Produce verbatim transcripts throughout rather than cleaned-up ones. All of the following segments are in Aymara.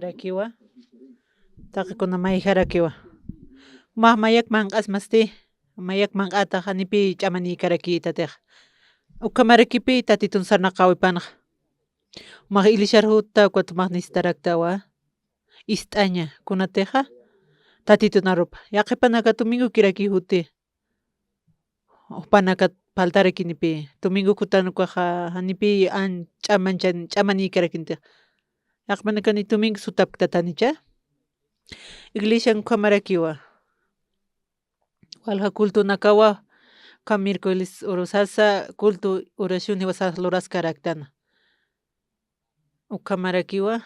Rakiwa. Taqikuna mayjarakiwa. Jumax mayak manq'asmasti, mayak manq'atax janipi ch'amanïkarakïtatix. Ukhamarakipi Tatitun sarnaqäwipanxa. Jumax iglesiar juta ukat jumax necesitaraktawa. Ist'aña, kunatixa Tatitun arupa. Yaqhipanaka domingokiraki juti. Jupanakat faltarakinipi. Domingo kutan ukaxa janipi an ch'amanchan, ch'amanïkarakintix. Yaqhipanakani domingo sutapktatanicha. Iglesian ukhamarakiwa. Walja cultonakawa, ukham miércoles urusasa, culto oración jiwasas luraskaraktana. Ukhamarakiwa,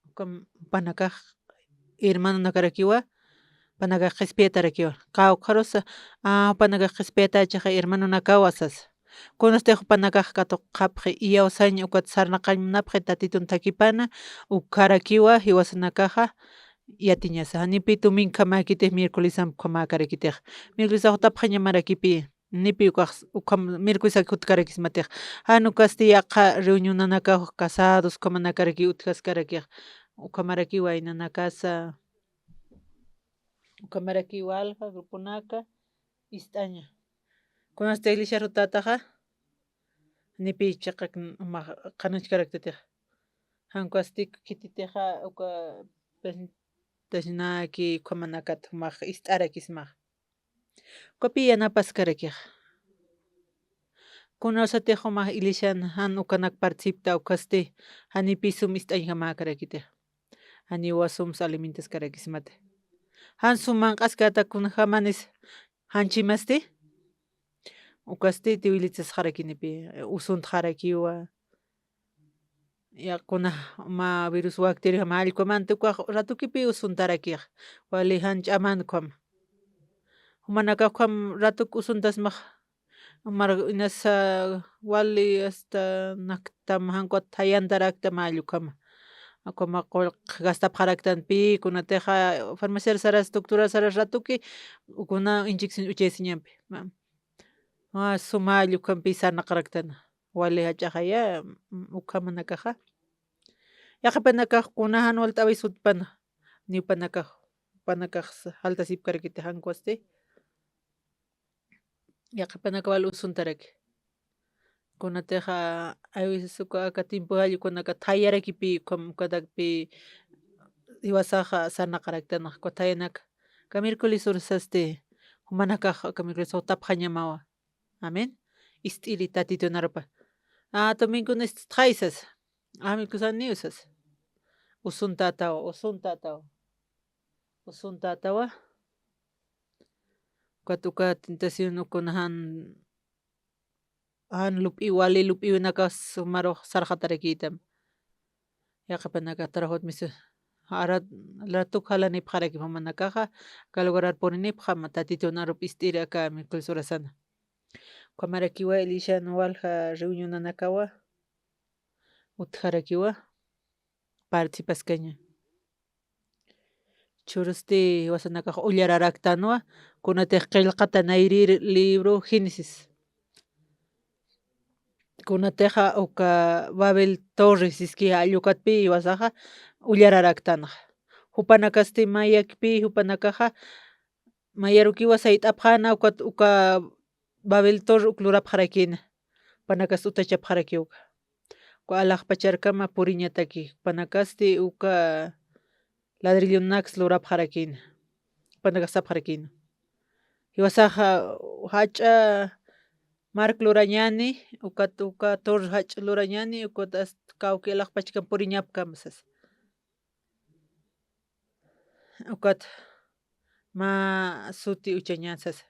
ukham jupanakax hermanonakarakiwa, jupanakax qhispiyatarakiwa. Kawkharusa, a, jupanakax qhispiyatächixa hermanonakawa sasa. Kunastix jupanakax katuqapxi, iyawsañ ukat sarnaqañ munapxi Tatitun thakipana, ukharakiwa jiwasanakaxa yatiñasa. Janipi domingokhamäkitix, miércolesamp ukhamäkarakitix. Miércolesax jutapxañamarakipï. Nipi ukax, ukham, miércolesak jutkarakismatix. Jan ukasti yaqha reunionanakax casados ukhamanakaraki utjaskarakix. Ukhamarakiwa waynanakasa. Ukhamarakiwa walja gruponaka ist'aña. Kunasti iglesiar jutätaxa, nipi chiqak, umax qhananchkaraktatix. Jan ukasti khititixa uka presentasnaki ukhamanakat umax ist'arakismax. Ukapi yanapaskarakix. Kunasatix jumax iglesian jan ukanak participta ukasti, janipi sum ist'añjamäkarakitix. Janiwa sums alimentaskarakismati. Jan sum manq'askäta kunjamanis janchimasti. Ukasti tiwilichasxarakinipi, usuntxarakiwa. Yaqha kuna mä virus waktiri mä allkumanti ukax ratukipi usuntarakix. Wali jan ch'aman ukham. Jumanakax ukham ratuk usuntasmax. Mar inasa wali hasta naktam jan ukat thayantarakta mä allkukhama. Ukhama qullq gastapxaraktanpï, kunatixa farmaciar saras, doctorar saras ratuki, kuna inyección uchayasiñampi. Ma, ma suma allkukampi sarnaqaraktana. Wali jach'axaya, mm, ukhamanakaxa. Yaqhipanakax kuna jan walt'äwis jutpana. Niw jupanakax, jupanakax jaltasipkarakiti jan ukasti. Yaqhipanaka wal usuntaraki. Kunatixa, a veces uka aka tiempo jall ukanaka thayarakipï, ukham ukatakpï jiwasaxa sarnaqaraktanax, uka thayanaka. Aka miércoles urasasti, jumanakax aka miércoles jutapxañamawa. Amén. Ist'iri Tatitun arupa. A, domingon ist'txay sasa. A, miércoles niw sasa. Usuntätawa, usuntätawa. Usuntätawa. Ukat uka tentación ukuna jan, jan lup'iw, wali lup'iwinakas sumarux sarxatarakïtam. Yaqhipanaka trabajot misu. Arat, ratuk jalanipxarakipï jumanakaxa, aka lugarar purinipxam, Tatitun arup ist'iri aka miércoles urasana. Ukhamarakiwa iglesian walja reunionanakawa utjarakiwa participaskaña. Churusti jiwasanakax ullararaktanwa, kunatix qillqata nayrir libro Génesis. Kunatixa uka Babel Torre siski jall ukatpï jiwasaxa ullararaktanxa. Jupanakasti mayakpï, jupanakaxa mayarukiwa sayt'apxäna, ukat uka Babel Torre uk lurapxarakïna. Jupanakasti utachapxarakiw uka. Uka alaxpacharkama puriñataki. Jupanakasti uka ladrillonaks lurapxarakïna. Jupanakax sapxarakïna. Jiwasaxa jach'a mark lurañäni, ukat uka torre jach'a lurañäni, ukat hasta kawki alaxpachkam puriñapkama sasa. Ukat mä suti uchañän sasa.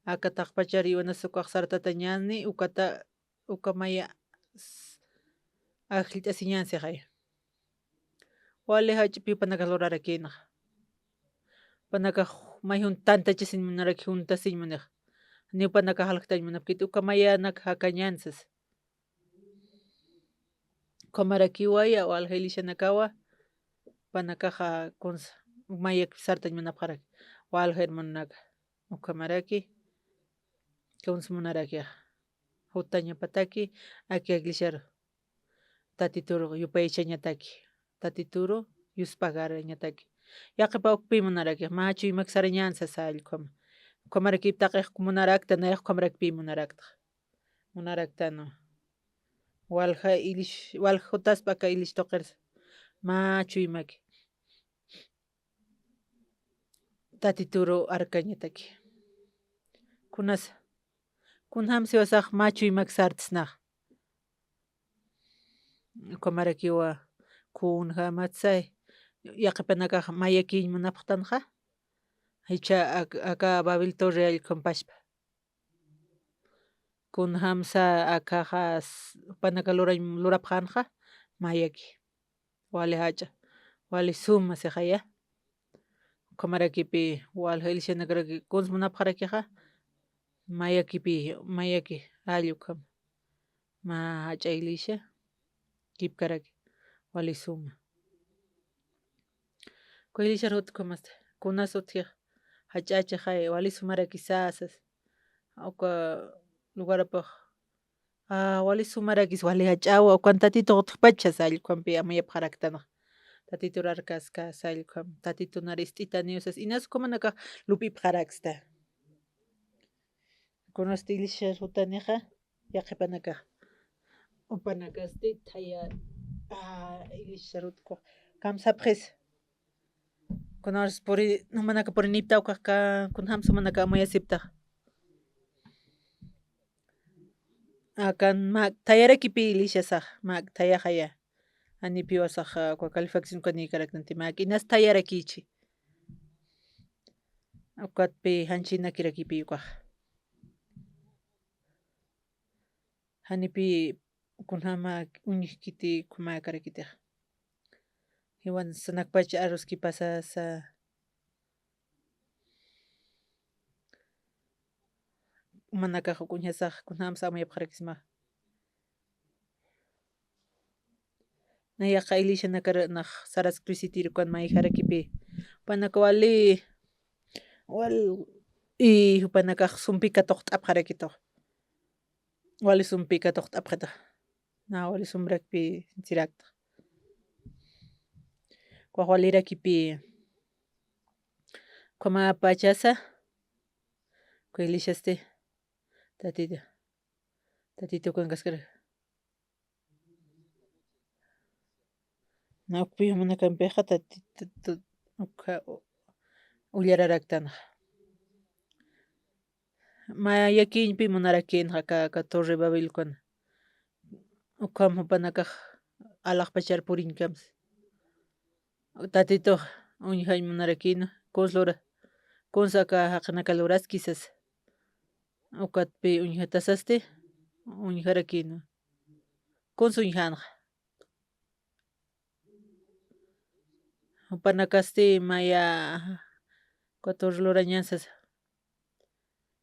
Aka taqpachar jiwanas ukax sartatañäni, ukata, uka maya s-, ajllt'asiñän sixay. Wali jach'pï jupanakax lurarakïnxa. Jupanakax may junt tantachasiñ munaraki, juntasiñ munix. Niw jupanakax aljtañ munapkiti, uka mayanak jakañän sasa. Ukhamarakiwaya, walja iglesianakawa, jupanakaxa kunsa, mayak sartañ munapxaraki, walja hermanonaka. Ukhamaraki, kunsa munarakixa. Jutañapataki, aka iglesiaru. Tatituru yupaychañataki, Tatituru yuspagarañataki. Yaqhipaw ukpi munaraki, mä chuymak sarañän sasa allkhama. Ukhamaraki taqix munarakta, nayax ukhamaraki pi munarakta. Munaraktanwa. Walja ilish, walja jutaspa aka ilish tuqirsa. Mä chuymaki. Tatituru arkañataki. Kunas, kunjam siwasax mä chuymak sartsnax. Ukhamarakiwa kunjamatsay, yaqhipanakax mayakiñ munapxtanxa. Jichha ak-, aka Babel torre allkhumpaspa. Kunjamsa akaxa s-, jupanaka lurañ-, lurapxänxa, mayaki. Wali jach'a, wali suma sixaya. Ukhamarakipi, walja iglesianakaraki kuns munapxarakixa, mayakipi, mayaki, jall ukham. Mä jach'a iglesia, kipkaraki, wali suma. Uka iglesiar jutkumasta, kunas utjix, jach'achixay, wali sumarakisa sas. Uka lugarapux, a, wali sumarakis, wali jach'awa, ukan Tatitux utjpachasa allkhumpi amuyapxaraktanax. Tatitur arkaskasa allkhum, Tatitu nar ist'itaniw sas, inas ukhamanakax lup'ipxaraksta. Kunasti iglesiar jutanixa, yaqhipanakax. Jupanakasti thaya, a, iglesiar jutku. Kamsapxis. Kunas puri, jumanaka purinipta ukax ka, kunjams jumanaka amuyasipta. Akan mä thayarakipi iglesiasax, mä thayaxaya. Janipiwasax, a, uka calefacción ukanïkaraktanti, mä inas thayarakichi. Ukatpi janchinakirakipï ukax. Janipi kunjama uñjkiti, ukhamäkarakitix. Jiwan sanakpach aruskipasasa. Jumanakax uk uñjasax kunjamsa amuyapxarakisma. Nayaxa iglesianakar nax sarasktusitir ukan mayjarakipi. Jupanaka wali, wal, i jupanakax sumpi katuqt'apxarakitux. Wali sumpi katuqt'apxitux. Na wali sumrakpi siraktux. Ukax walirakipi. Ukhamapachasa, uka iglesiasti, Tatita, Tatita ukankaskara. Na ukpi jumanakampixa Tatita, ukha, u-, ullararaktanaxa. Mayakiñpi munarakïnxa aka, aka Torre Babel ukana. Ukham jupanakax alaxpachar puriñkamsa. Tatitux uñjañ munarakïnwa, kuns lura, kuns aka jaqinaka luraskisas. Ukatpi uñjatasasti, uñjarakïnwa. Kuns uñjänxa. Jupanakasti maya, ukatur lurañän sasa.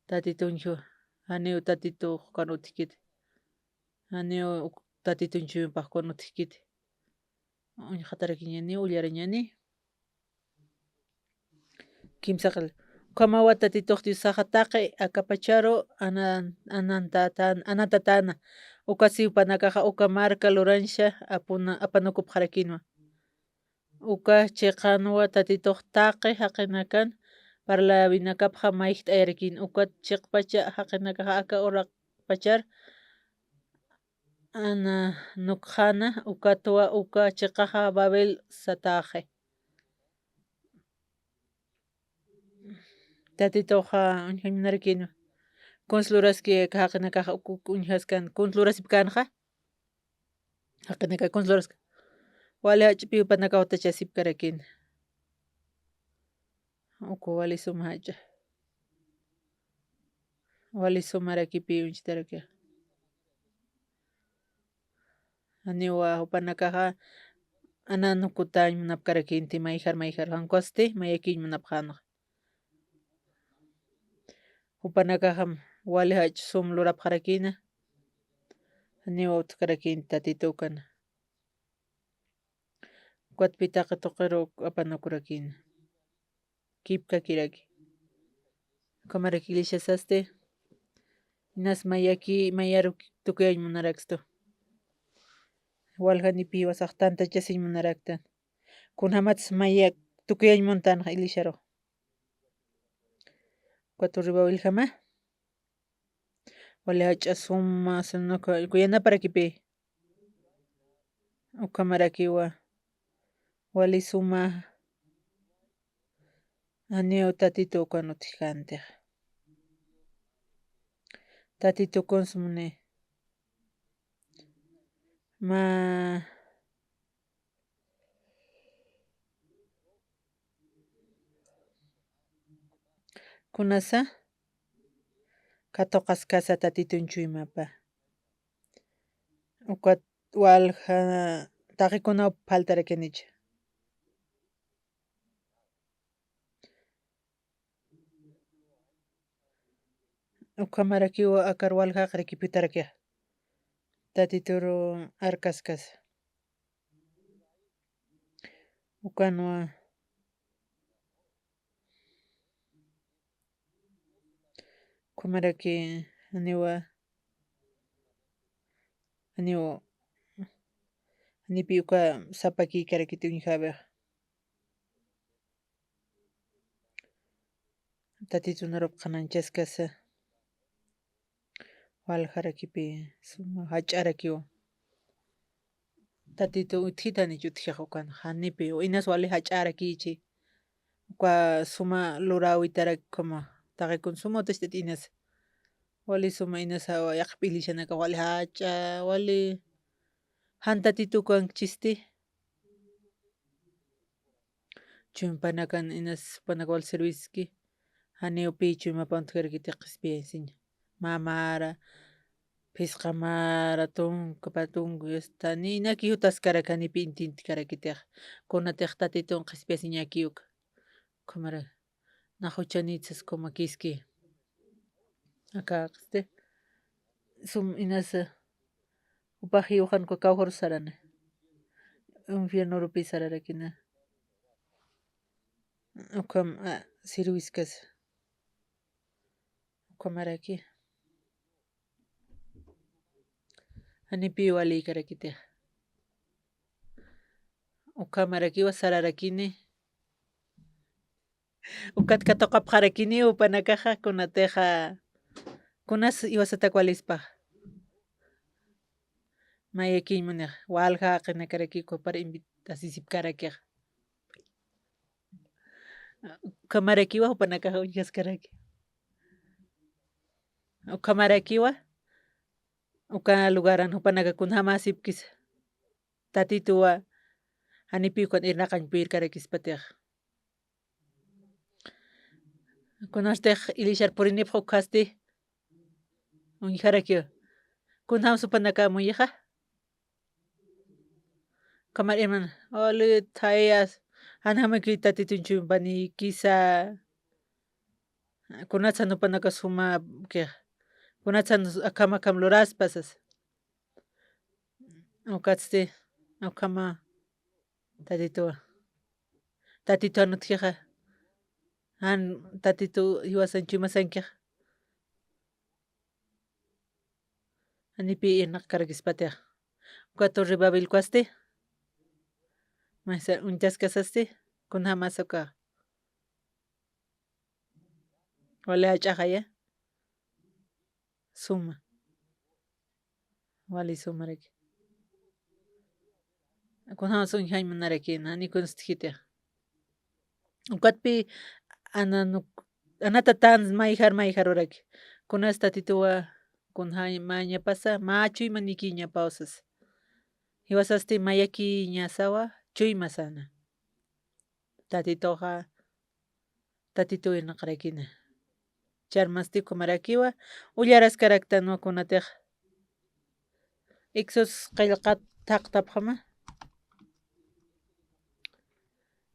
Tatituñchu, janiw Tatituxkan utjkiti. Janiw uk-, Tatituñchuñpaxkan utjkiti. Uñjatarakiñäni, ullarañäni. Kimsaqal. Ukhamawa Tatitux Diosaxa taqi akapacharu anan-, anantatan-, anantatäna. Uka siw jupanakaxa uka marka lurañsa apuna-, apanukupxarakïnwa. Uka chiqanwa Tatitux taqi jaqinakan parlawinakapxa mayjt'ayarakïn. Uka chiqpacha jaqinakaxa aka uraqpachar ananukxäna, ukatwa uka chiqaxa Babel satäxi. Tatituxa uñjañ munarakïnwa. Kuns luraski aka jaqinakaxa uk, uk uñjaskan, kuns lurasipkänxa. Jaqinaka kuns luraska. Wali jach'pi jupanakax utjachasipkarakïn. Uku wali suma jach'a. Wali sumarakipi uñchtarakixa. Janiwa jupanakaxa ananukutañ munapkarakïnti mayjar mayjar, jan ukhasti mayakiñ munapxänxa. Jupanakaxam wali jach'a sum lurapxarakïna. Janiwa utjkarakïnti Tatitu ukana. Ukatpi taqi tuqiru apanukurakïna. Kipkakiraki. Ukhamaraki iglesiasasti. Inas mayaki, mayaru tukuyañ munarakstu. Walja nipi jiwasax tantachasiñ munaraktan. Kunjamatsa mayak tukuyañ muntanxa Elisaru. Cuatro Ribawil jama. Wali jach'a suma, sino que, kuyanaparakipi. Ukhamarakiwa. Wali suma. Janiw Tatitu ukan utjkänti. Tatitu kuns muni. Mä kunasa katuqaskasa Tatitun chuymapa. Ukat walja taqikunaw faltarakinicha. Ukhamarakiw akar walja aqrikipitarakixa. Tatituru arkaskas. Ukanwa. Ukhamaraki aniwa. Aniw. Anipi uka sapakïkarakiti uñjäwix. Tatitun arup qhanañchaskasa. Waljarakipi suma jach'arakiw. Tatitu utjitanich utjix ukan janipi. Inas wali jach'arakïchi. Uka suma luräwitarak ukhama. Taqikun suma utjt'it inas. Wali suma inasa yaqhip iglesianakax wali jach'a, wali jan Tatitu ukankchisti. Chuymapanakan inas jupanaka wal serviski. Janiw pï chuymapan utjarakiti qhispiyasiña. Mä mara, phisqa mara, tunka, pä tunka, yasta, ninaki jutaskarak janipi intintkarakitix. Kunatix Tatitun qhispiyasiñakiw uka. Ukhamara. Nax juchanït sas ukhamakiski. Akäqisti. Sum inasa. Jupax jiwxan uka kawkharus sarani. Infiernorupi sararakina. Ukham, a, sirwiskas. Ukhamaraki. Janipi walïkarakitix. Ukhamarakiwa sararakini. Ukat katuqapxarakini jupanakaxa kunatixa. Kunas jiwasatak walispaxa. Mayakiñ munix, walja jaqinakaraki ukapar invitasisipkarakix. Ukhamarakiwa jupanakaxa uñjaskaraki. Ukhamarakiwa, uka lugaran jupanaka kunjämasipkisa. Tatituwa, janipi ukan irnaqañ puyirkarakispatix. Kunastix iglesiar purinipx ukhasti, uñjarakiwa. Kunjämsa jupanaka amuyixa. Kamar hermana, oli thayas, janjamaki Tatitun chuymapanikisa. Kunatsan jupanaka suma, kunatsan akham akham luraspasas. Ukatsti, ukhama, Tatituwa. Tatitu jan utjixa. Jan Tatitu jiwasan chuymasankixa. Janipi irnaqkarakispatik. Uka Torre Babel ukhasti. Maysa uñtaskasasti. Kunjämasa uka. Wali jach'axaya. Suma. Wali sumaraki. Kunjämsa uñjañ munarakïna, jani kunstxiti. Ukatpï ananuk, anatatan mayjar mayjaruraki. Kunas Tatituwa kunjämañapasa, mä chuymanikïñapaw sasa. Jiwasasti mayakiñasawa, chuymasana. Tatituxa, Tatituw irnaqarakïna. Charmasti ukhamarakiwa, ullaraskaraktanwa kunatix. Éxodos qillqat thaqtapxama.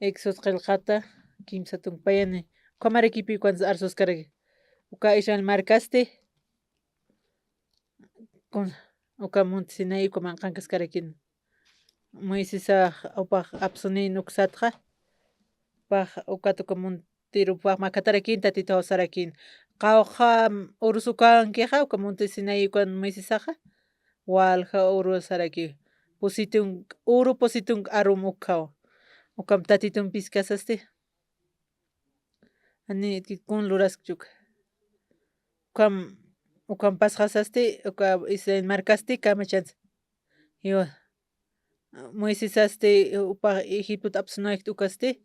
Éxodos qillqata, kimsa tunka payani. Ukhamarakipi ukansa arsuskaraki. Uka Israel markasti. Kun, uka monte Sinaí uka manqhankaskarakïna. Moisesax jupax apsunin uksatxa, jupax ukat uka montiru jupax makatarakïna, Tatituw sarakïna. Qawqha urus ukankixa, uka monte Sinaí ukan Moisesaxa, walja urus saraki. Pusitunk, uru pusitunk arum ukhaw. Ukam tatitun piskasasti. Ani kun luraskchuk. Ukam, ukam pasxasasti, uka Israel markasti kamachans. Iwa. Moisesasti upax Egiptot apsunaykt ukasti.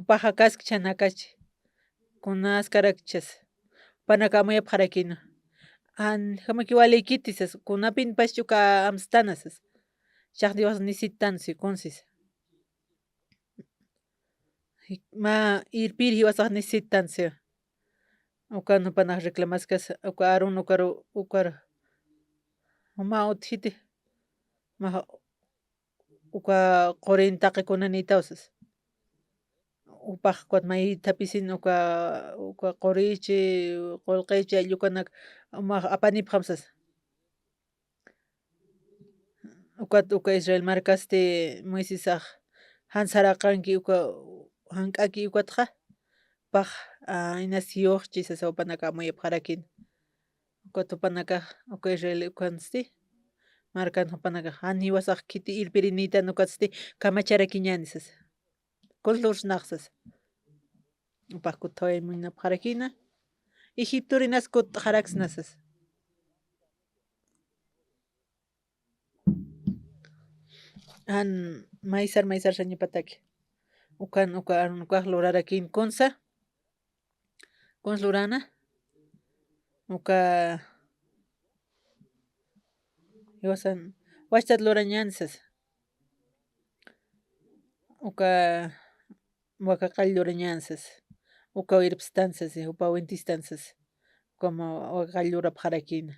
Upaxa kaskchan akachi. Kunaskarakchas. Upanaka amuyapxarakina. An, jamaki walikitisas. Kunapin paschuka amstanasas. Chaqdiwas nisitan si kunsis. Ma irpir jiwasax nisitan si. Ukan jupanax reclamaskas, uka Aarón ukaru, ukaru. Juma utjiti. Ma uka qurin taqi kunanïtaw sas. Upax ukat maythapisin uka, uka qurichi, qullqichi, ayllukanak, umax apanipxam sas. Ukat uka Israel markasti Moisesax jan saraqanki uka, jank'aki ukatxa, pax, a, inas siyuxchi sasa upanaka amuyapxarakin. Ukat upanakax, uka Israel ukansti, markan upanakax, jan jiwasax khiti irpirinïtan ukatsti, kamacharakiñäni sasa. Kun lursnax sasa. Upax kuthaway muñnapxarakina. Egiptorinas kutxaraksna sasa. Jan maysar, maysar sañapataki. Ukan, uka, ukax lurarakin kunsa. Kuns lurana. Uka, iwasan, wachtat lurañan sas. Uka, waka qall lurañan sas. Uka irpstan sas, upa wintistan sas. Uka ma, waka qall lurapxarakina.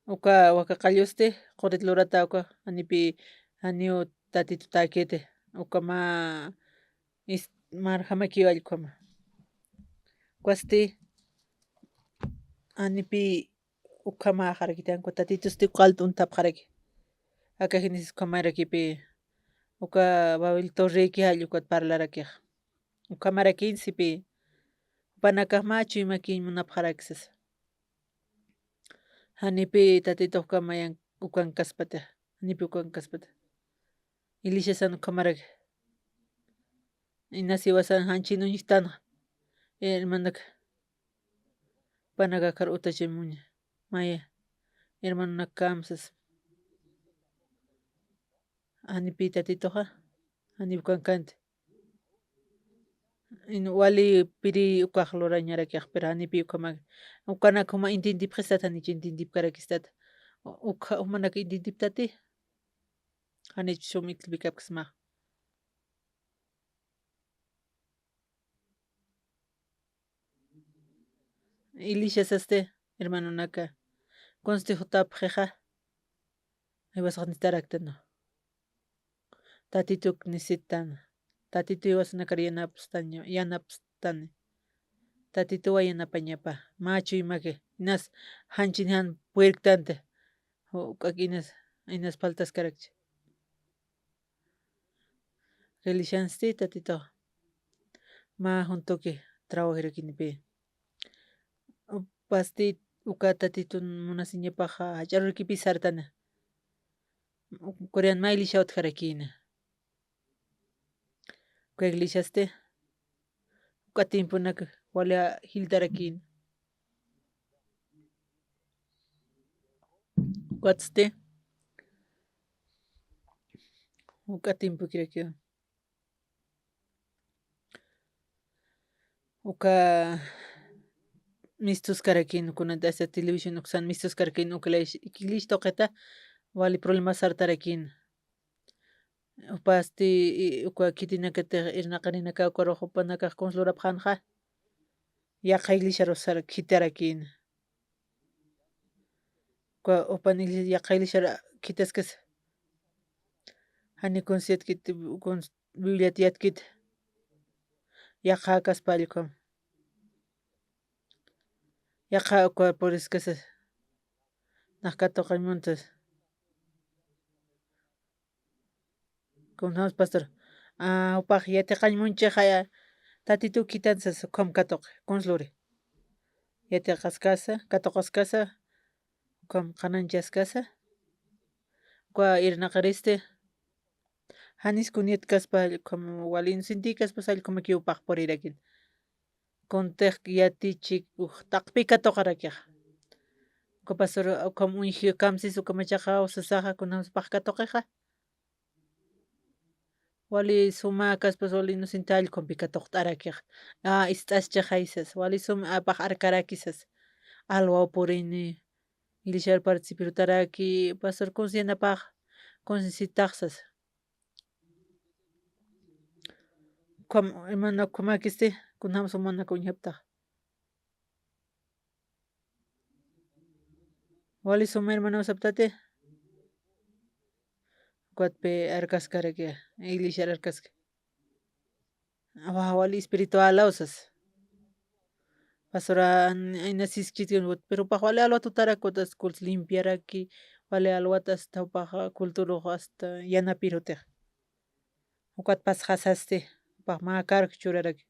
Uka waka qallusti, qurit lurata uka, janipi, janiw tatitutäkiti, uka ma, is, marjamakiw allkhama. Ukasti, janipi, ukhamaxarakiti, uka tatitusti uka qallt'untapxaraki. Aka jinis ukhamarakipi, uka Babel torreki jall ukat parlarakix. Ukhamarakin sipi, jupanakax mä chuymakiñ munapxarakisas. Janipi tatitux uka mayan ukankaspata, janipi ukankaspata. Ilishasan ukhamaraki. Inasiwasan janchin uñstanxa. Hermanaka. Panaka akar utachimuña. Maya. Hermanonakam sas. Janipi tatituxa. Janipi ukankanti. In wali piri ukax lurañarakix, pero janipi ukhamak. Ukanak juma intintipxistat, janich intintipkarakistat. Ukha, jumanak intintiptati. Janich sum iklpikapkismax. Ilisha sasti, hermanonaka. Kunsti jutapxixa. Jiwasax nistaraktana. Tatituk nisitan. Tatitu jiwasanakar yanapstani, yanapstani. Tatituwa yanapañapa. Mä chuymaki. Inas janchin jan purirktanti. Uk'ak inas, inas faltaskarakchi. Relishansti tatitux. Mä juntuki trabajirakinipi. Pasti uka tatitun munasiñapaxa jach'arurkipi sartana. Ukurian mä ilisha utjarakina. Uka iglesiasti uka tiemponak wali jiltarakina. Ukatsti uka tiempokirakiwa. Uka mistuskarakin, kunat asa televisión uksan mistuskarakin, uka iglesias tuqita wali problema sartarakin. Upasti, i, uka khitinakatix irnaqirinaka ukarux jupanakax kuns lurapxänxa. Yaqha iglesiarus sar khitarakin. Uka jupan iglesia, yaqha iglesiar khitaskasa. Jani kuns yatkit, kuns Bibliat yatkit. Yaqha kaspa allkhum. Yaqha uka puriskasa. Nax katuqañ muntas. Kunjams pastor. A, jupax yatiqañ munchixa, tatitu khitansas ukham katuqi, kuns luri. Yatiqaskasa, katuqaskasa, Ukham qananchaskasa. Uka irnaqiristi. Janis kunit kaspa, ukham wali inocente kaspas allkumakiw paqpurirakïn. Kuntix yatichik uj taqpi katuqarakixa. Uka pastor, ukham uñji kamsis, ukhamachaxa usasaxa, kunjams paq katuqixa. Wali suma kaspas, wali inocente allkumpi katuqt'arakixa. A, ist'aschixaysas, wali suma apax arkarakisas. Alwaw purini, iglesiar participirutaraki, pastor kunsi yanapax, kunsisitaxsas. Ukham, hermana, ukhamakisti, kunjams umanaka uñjaptax. Wali suma hermana usaptati. Ukatpi arkaskaraki, iglesiar arkaski. Awa, wali espiritual usas. Pastora, an-, ayna siskit, pero pax wali alwat utarak, utas culto limpiaraki, wali alwat hasta pax culturux hasta yanapir utix. Ukat pasxasasti, pax mä kark churaraki.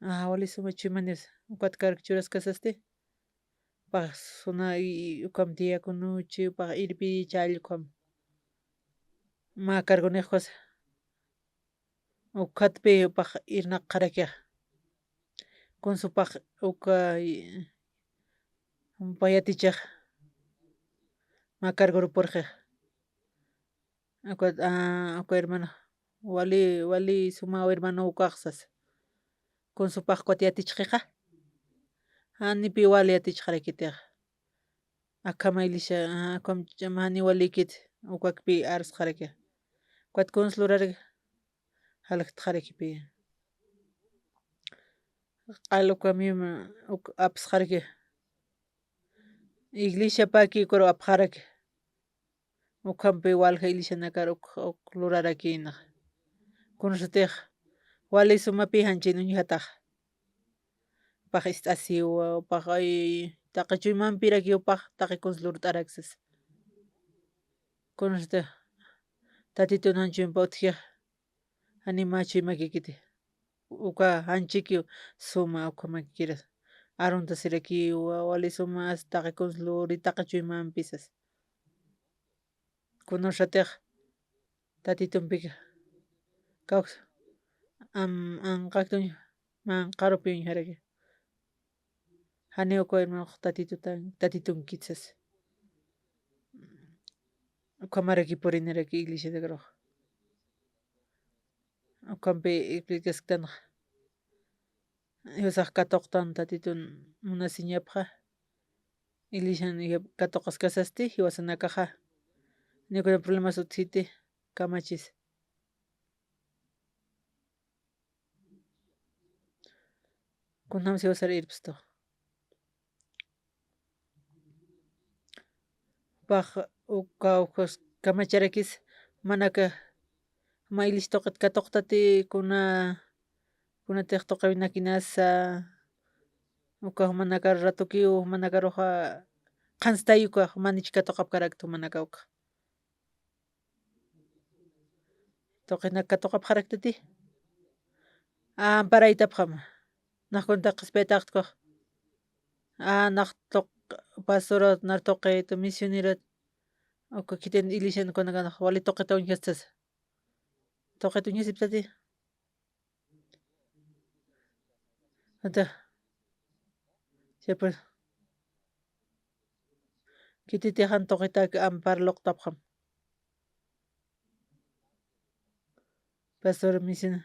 A, wali suma chuymanis, ukat kark churaskasasti. Pax suna i-, i-, ukham diaconochi, pax irpi challkham. Mä cargonixkas. Ukatpi pax irnaqxarakixa. Kunsupax uka, i-, payatichix. Mä cargorupurxixa. Ukat, a, uka hermano, wali, wali sumaw hermano ukaxsas. Kunsupax ukat yatichxixa. Janipi wali yatichxarakitixa. Akhama iglesia, a, akham ch'ama jani walikit, ukakpi arsxaraki. Ukat kuns luraraki, jalktxarakipi. Q'al ukamim, uk apsxaraki. Iglesiapaki ukar apxaraki. Ukhampi walja iglesianakar uk, uk lurarakïnxa. Kunasatix wali sumapi janchin uñjataxa. Pax ist'asiwa, pax ay, taqi chuymampirakiw pax taqi kuns lurt'araksas. Kunasatix Tatitun jan chuympa utjix. Jani mä chuymakikiti. Uka janchikiw suma ukhamakikirasa. Aruntasirakiwa, wali suma hasta taqi kuns luri taqi chuymampisas. Kunasatix Tatitumpika kawksa am, anqaktuñ, manqarupi uñjaraki. Janiw uka hermanox Tatitutan, Tatitunkitsas. Ukhamaraki puriniraki iglesiatakarux. Ukhampi explicasktanxa. Jiwasax katuqtan Tatitun munasiñapxa. Iglesian katuqaskasasti, jiwasanakaxa. Nikuna problemas utjiti, kamachis. Kunjams jiwasar irpstu. Pax uka, ukas kamacharakis, manaka, mä iglesiat tuqit katuqtati, kuna, kunatix tuqiwinakinasa, uka jumanakar ratukiw, jumanakaruxa qhanstay uka, jumanich katuqapkarakta jumanaka uka. Tuqinak katuqapxaraktati. Amparaytapxama. Nax kunta qhispiyataxtkax. A, nax tuq, pastorat, nar tuqit, misionerat. Uka khitin iglesian kunakanax wali tuqita uñjastas. Tuqita uñjasiptati. Ata. Siempre. Khititix jan tuqitak ampar luqtapxam. Pastor misina.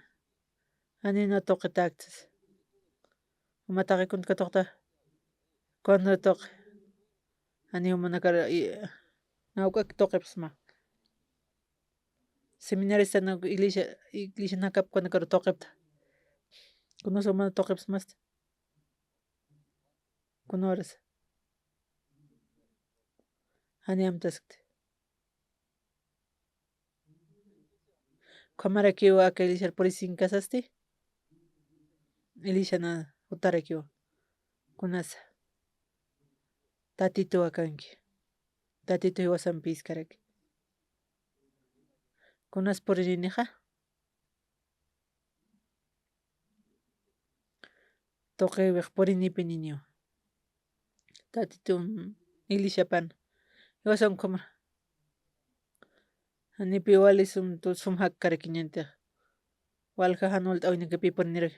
Janina tuqitaktis. Juma taqi kunt katuqta. Cuando tuqi. Jani jumanakar, i, nawk'ak tuqipsma. Seminarista nawk iglesia, iglesianakap kunakar tuqipta. Kunas juma tuqipsmasta. Kuna horas. Jani amtaskti. Ukhamarakiw aka iglesiar purisinkasasti. Iglesiana jutarakiw. Kunasa. Tatituwa kanki. Tatitu jiwasampiskaraki. Kunas purininixa. Tuqiwix purinipininiw. Tatitun Iglesiapan. Jiwasan ukhamar. Janipi wali sum, tu sum jakkarakiñantix. Walja jan walt'äwinakapi purinirak.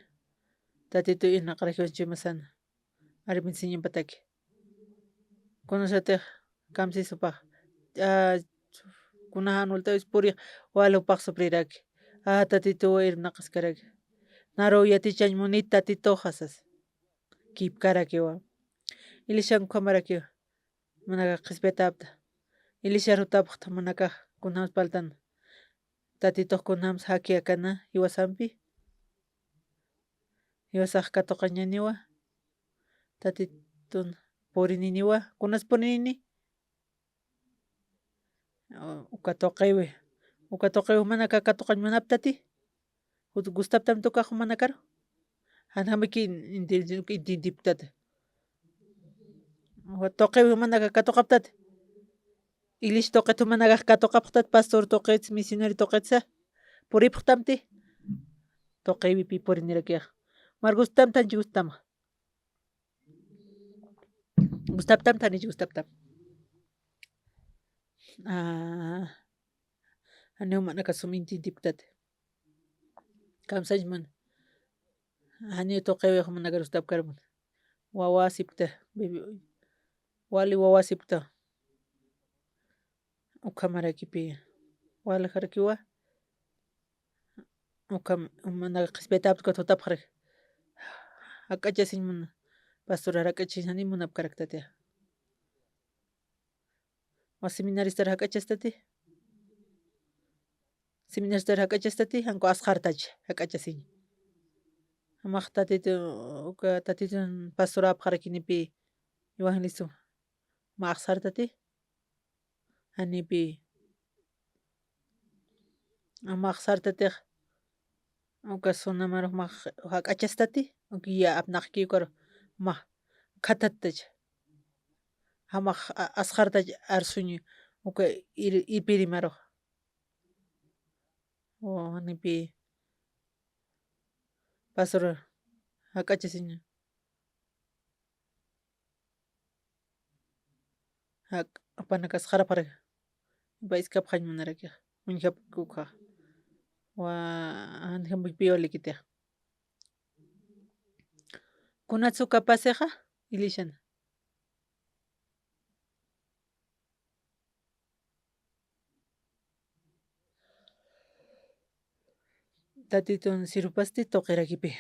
Tatitu irnaqarakiwan chuymasana. Arrepentisiñampataki. Kunasatix kamsisupax. A, kuna jan walt'äwis purix wal jupax sufriraki. A, Tatituwa irnaqaskaraki. Naru yatichañ munit Tatituxa sas. Kipkarakiwa. Iglesian ukhamarakiwa. Jumanakax qhispiyatapxta. Iglesiar jutapxta jumanakax kunjams parltan. Tatitux kunjams jaki akana jiwasampi. Jiwasax katuqañaniwa. Tatitun purininiwa. Kunas purinini? Uka tuqiwi. Uka tuqiwi jumanaka katuqañ munaptati. Jut-, gustaptamti ukax jumanakaru. Janjamiki in-, inti-, intintipktati. Uka tuqiwi jumanaka katuqaptati. Iglesia tuqit jumanakax katuqapxtati, pastor tuqit, misionero tuqitsa. Puripxtamti. Tuqiwipi purinirakixa. Mar gustamta, janchi gustama. Gustaptam, janich gustaptam. A, janiw jumanaka sum intintipktati. Kamsañ mun. Janiw tuqiwix jumanakar gustapkar mun. Wawasipkta, bebé, wali wawasipkta. Ukhamarakipi. Waljarakiwa. Ukham, jumanaka qhispiyatapxta ukat jutapxarak. Jak'achasiñ muna. Pastorar jak'achasiñ janiw munapkaraktati. Wa seminaristar jak'achastati. Seminaristar jak'achastati, janku asxartach jak'achasiñ. Jamax Tatitu, uka Tatitun pastorapxarakinipi evangelista. Ma asxartati. Janipi. Ama asxartatix, uka sunamarux ma jak'achastati, uka ya apnaqki ukarux ma khatatach. Jamax a-, asxartach arsuñ, uka ir-, irpirimarux. O, janipi. Pastor, jak'achasiña. Jak, apanakas xarapxaraki. Ipa iskapxañ munarakixa. Uñjapki ukhaxa. Wa, janjampipi walikitixa. Kunatsa uka pasixa, iglesiana. Tatitun sirupasti tuqirakipi.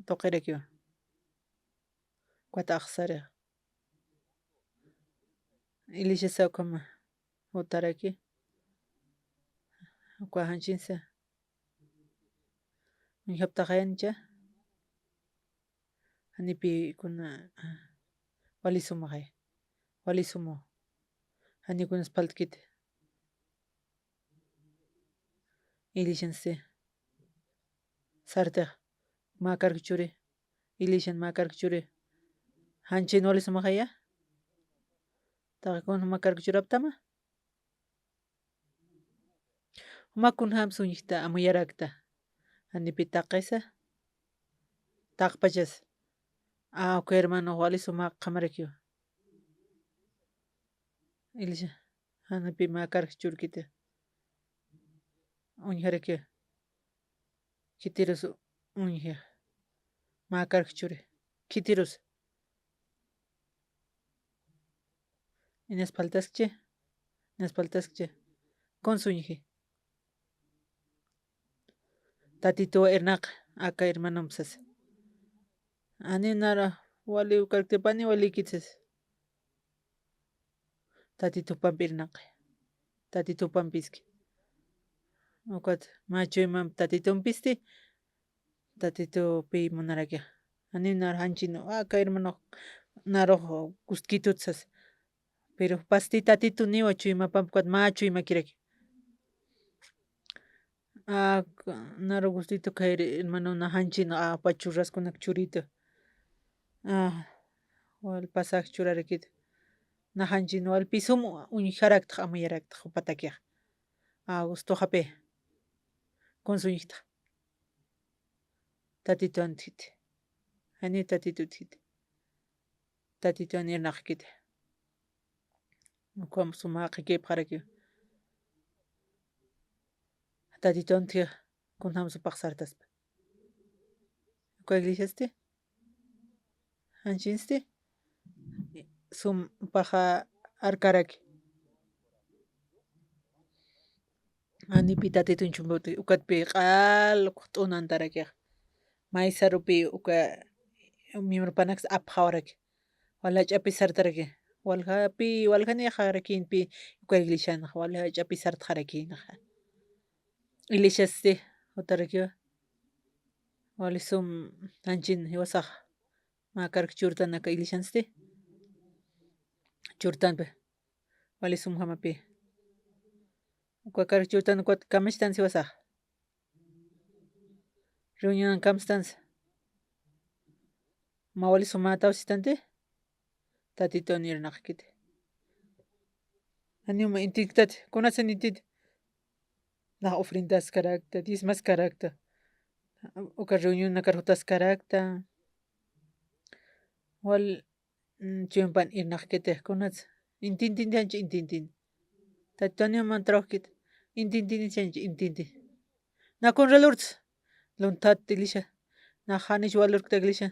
Tuqirakiwa. Ukat axsarixa. Iglesiasa ukhama jutaraki. Uka janchinsa. Uñjaptaxayancha. Janipi kuna, wali sumaxay. Wali sumu. Jani kunas phaltkit. Iglesiansi. Sartix. Mä kark churi. Iglesian mä kark churi. Janchin wali sumaxaya. Taqi kun mä kark churaptama. Juma kunjams uñjta amuyarakta. Janipi taqisa. Taqpachas. A, uka hermano wali suma qamarakiwa. Iglesia. Janipi mä kark churkita. Uñjarakiwa. Khitirus uñji. Mä kark churi. Khitirus. Inas phaltaskchi. Inas phaltaskchi. Kunsa uñji. Tatituwa irnaq aka hermanompi sasa. Ani nara wali ukarktipani walikit sasa. Tatitupampi irnaqi. Tatitupampiski. Ukat mä chuymamp Tatitumpisti. Tatitupi munarakixa. Ani nar janchin, aka hermano narux gustkitut sasa. Pero pasti Tatituniwa chuymapamp ukat mä chuymakiraki. A, naru gustitu kayri, hermano, na janchin, a, pachurraskunak churitu. A, wal pasax churarakit. Na janchin wal pisum uñjaraktax, amuyaraktax, jupatakixa. A, gustuxapi. Kunsa uñjtax. Tatituwan thiti. Jani Tatitut thiti. Tatituwan irnaqkiti. Ukham suma jaqikipxarakiw. Tatitun tjix kunjam supax sartaspa. Uka iglesiasti. Janchinsti. Sumpaxa arkaraki. Janipi tatitun chumbuti, ukatpi q'al ukt'unantarakix. Maysarupi uka miembropanaks apxawaraki. Wali jach'api sartaraki. Waljapi, waljanixarakinpi uka iglesianxa, wali jach'api sartxarakinaxa. Iglesiasti, jutarakiwa. Wali sum janchin jiwasax. Mä kark churtanaka iglesiansti. Churtanpi. Wali sumjamapi. Uka kark churtan ukat kamstan jiwasax. Reunionan kamstans. Mä wali sumätaw sistanti. Tatitun irnaqkiti. Janiw mä intiktati, kunatsan intinti. Nax ofrendaskarakta, diezmaskarakta. Uka reunionakar jutaskarakta. Wal, mm, chuyampan irnaqkiti, kunats. Intintinti, janchi intintin. Tatitun janiw mä trabajoskiti. Intintinti, janchi intinti. Nax kunsa lurts. Lunthat iglesia. Nax janich wal lurkta iglesia.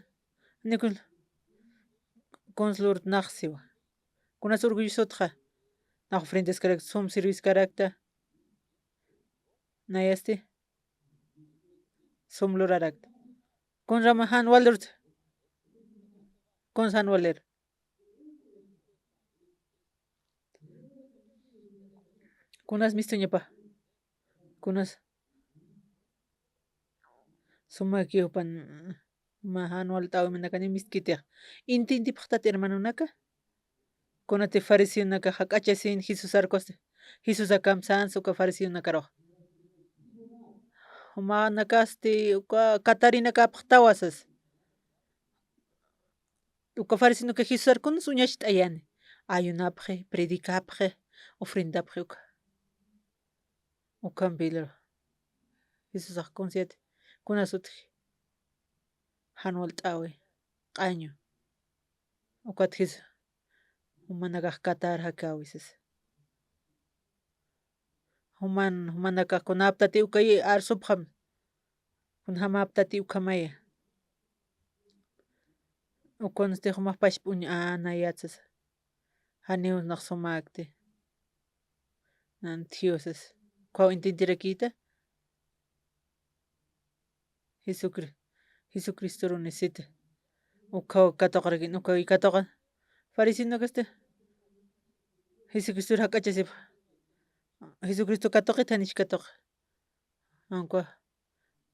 Nikun. Kuns lurt nax siwa. Kunas orgullosotxa. Nax ofrendaskarakta, sum serviskarakta. Nayasti. Sum lurarakta. Kunsam jan wal lurta. Kuns jan walir. Kunas mistuñapa. Kunas. Sumakiw pan, mä jan walt'äwimanakaniw mistkitix. Intintipxtat hermanonaka. Kunati fariseonaka jak'achasin Jesusar kusti. Jesusa kamsans uka fariseonakarux. Jumanakasti uka katarinakapxtawa sas. Uka fariseonaka Jesusar kuns uñacht'ayani. Ayunapxi, predicapxi, ofrendapxi uka. Ukham Pedro. Jesusax kuns yati. Kunas utji. Jan walt'äwi. Q'añu. Ukat Jesús. Jumanakax katar jakäwi sas. Juman, jumanakax kunaptati uka arsupxam. Kunjamaptati ukhamaya. Ukunsti jumax pachpa uñanayat sas. Janiw nax sumäkti. Nan thiw sas. Ukhaw intintirakïta. Jesucri-, Jesucristor uñisita. Ukhaw katuqarakin, ukhaw katuqan. Fariseonakasti. Jesucristor jak'achasipxa. Jesucristo katuqit janich katuq. Ankwa.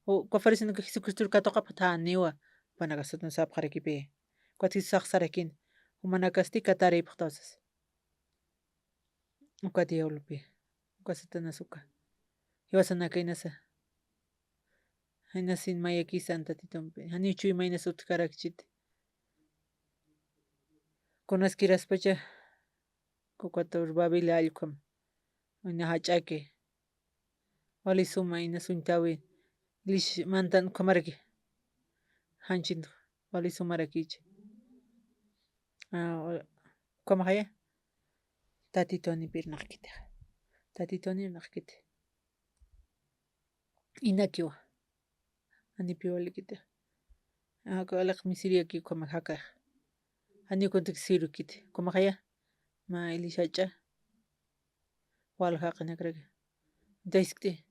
Uka fariseonaka Jesucristor katuqapxta janiwa. Jupanakasti sapxarakipï. Ukat Jesusax sarakin. Jumanakasti kataripxtaw sas. Uka diablopi. Uka Satanás uka. Jiwasanaka inasa. Inasin mayakïsan Tatitumpi. Janiw chuyma inas utjkarakchiti. Kunaskiraspacha. Uka Zorobabel allkham. Ina jach'aki. Wali suma inas uñt'äwi. Lish mantan ukhamaraki. Janchin wali sumarakïchi. Ah, ukhamaxaya. Tatitun irnaqkiti. Tatitun irnaqkiti. Inakiwa. Janipi walikiti. Ah, uka waliq misiriyaki ukhamax jakax. Janiw kuntik sirukiti. Ukhamaxaya. Mä Elisha jach'a. Wal jaqinakaraki. Daiskti.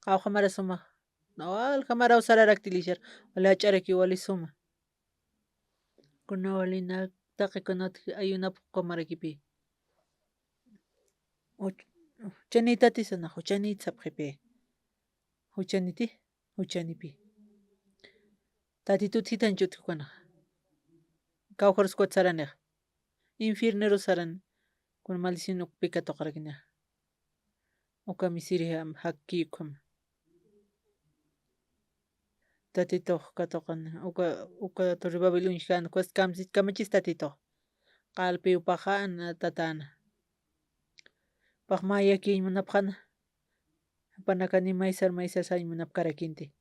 Qawqhamara suma. Wal jamaraw sararakti Elishar. Wali jach'araki wali suma. Kuna wali na taqi kunat ayunapxi ukhamarakipi. Uch-, juchanïtati sanax, juchanït sapxipi. Juchanïti, juchanipi. Tatitut jitanchut jukanax. Kawkharus ukat saranix. Infiernerus saran. Kuna maldición ukpi katuqarakinax. Uka misiri jam, jakki ukham. Tatitux katuqan, uka, uka Zorobabel uñjkän, ukas kamsi-, kamachis Tatitux. Q'alpiw paxäna, tatäna. Pax mä yakiñ munapxäna. Jupanakani maysar, maysar sañ munapkarakinti.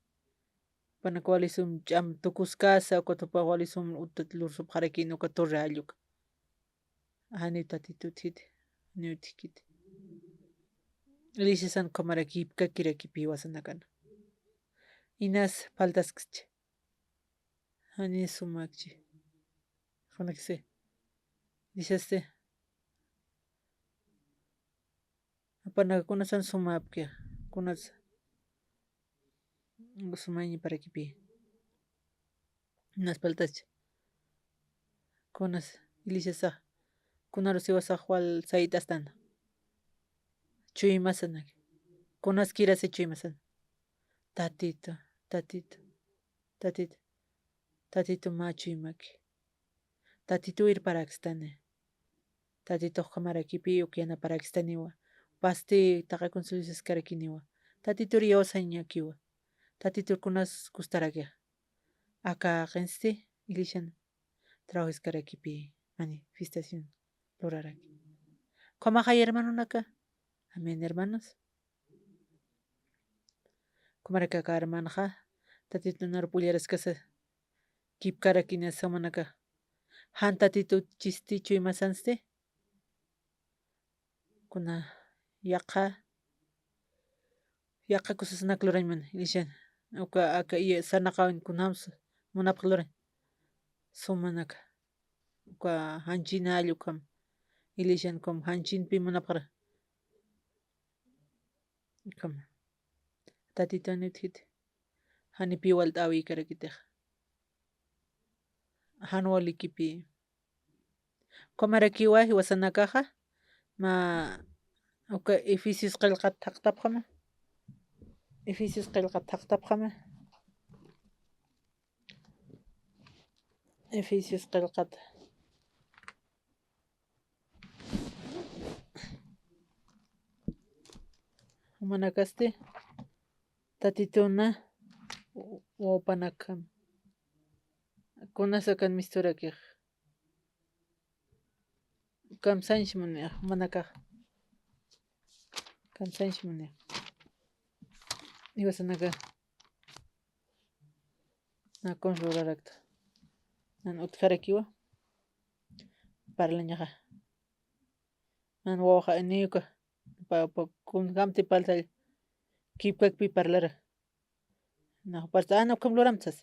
Jupanak wali sum ch'am tukuskasa, ukat jupax wali sum utat lursupxarakin, uka torre jall uka. Janiw Tatitut jiti, janiw utjkiti. Ilishasan ukhamaraki kipkakirakipi jiwasanakan. Inas faltaskchi. Jani sumakchi. Junaksi. Ilishasti. Jupanaka kunasan sumapki, kunas sumañaparakipi. Inas faltachi. Kunas, Ilishasax. Kunarusa jiwasax wal sayt'astan. Chuymasanaki. Kunaskirasi chuymasan. Tatitu, Tatitu, Tatitu. Tatitu mä chuymaki. Tatituw irparakistani. Tatitux ukhamarakipi uk yanaparakistaniwa. Pasti taqi consulisaskarakiniwa. Tatitur iyawsañakiwa. Tatitur kunas gustarakixa. Aka qinsti, Ilishan trabajaskarakipi manifestación luraraki. Ukhamaxay hermanonaka. Amén, hermanos. Ukhamaraki aka hermanoxa, Tatitunarup ullaraskasa, kipkarakiñasa jumanaka. Jan Tatitut chisti chuymasansti. Kuna yaqha, yaqha cosasnak lurañman, Ilishan. Uka, aka, iya, sarnaqawin kunjams munapx lurañ. Sumanaka. Uka janchina jall ukham. Ilishan ukham janchinpi munapxara. Ukham. Tatitun utjiti. Janipi walt'äwikarakitix. Jan walikipi. Ukhamarakiwa jiwasanakaxa. Mä uka Efesios qillqat thaqtapxama. Efesios qillqat thaqtapxama. Efesios qillqat. Jumanakasti Tatituna wawpanakjam. Kunas akan misturakix. Kamsañch munix, jumanakax. Kamsañch munix. Jiwasanaka. Nakuns lurarakta. Nan utjarakiwa. Parlañaxa. Nan wawaxa aniwka. Pa, pa, kunjamti parlt'all. Kipkakpi parlara. Na, juparta, ah, na, ukham luramtsas.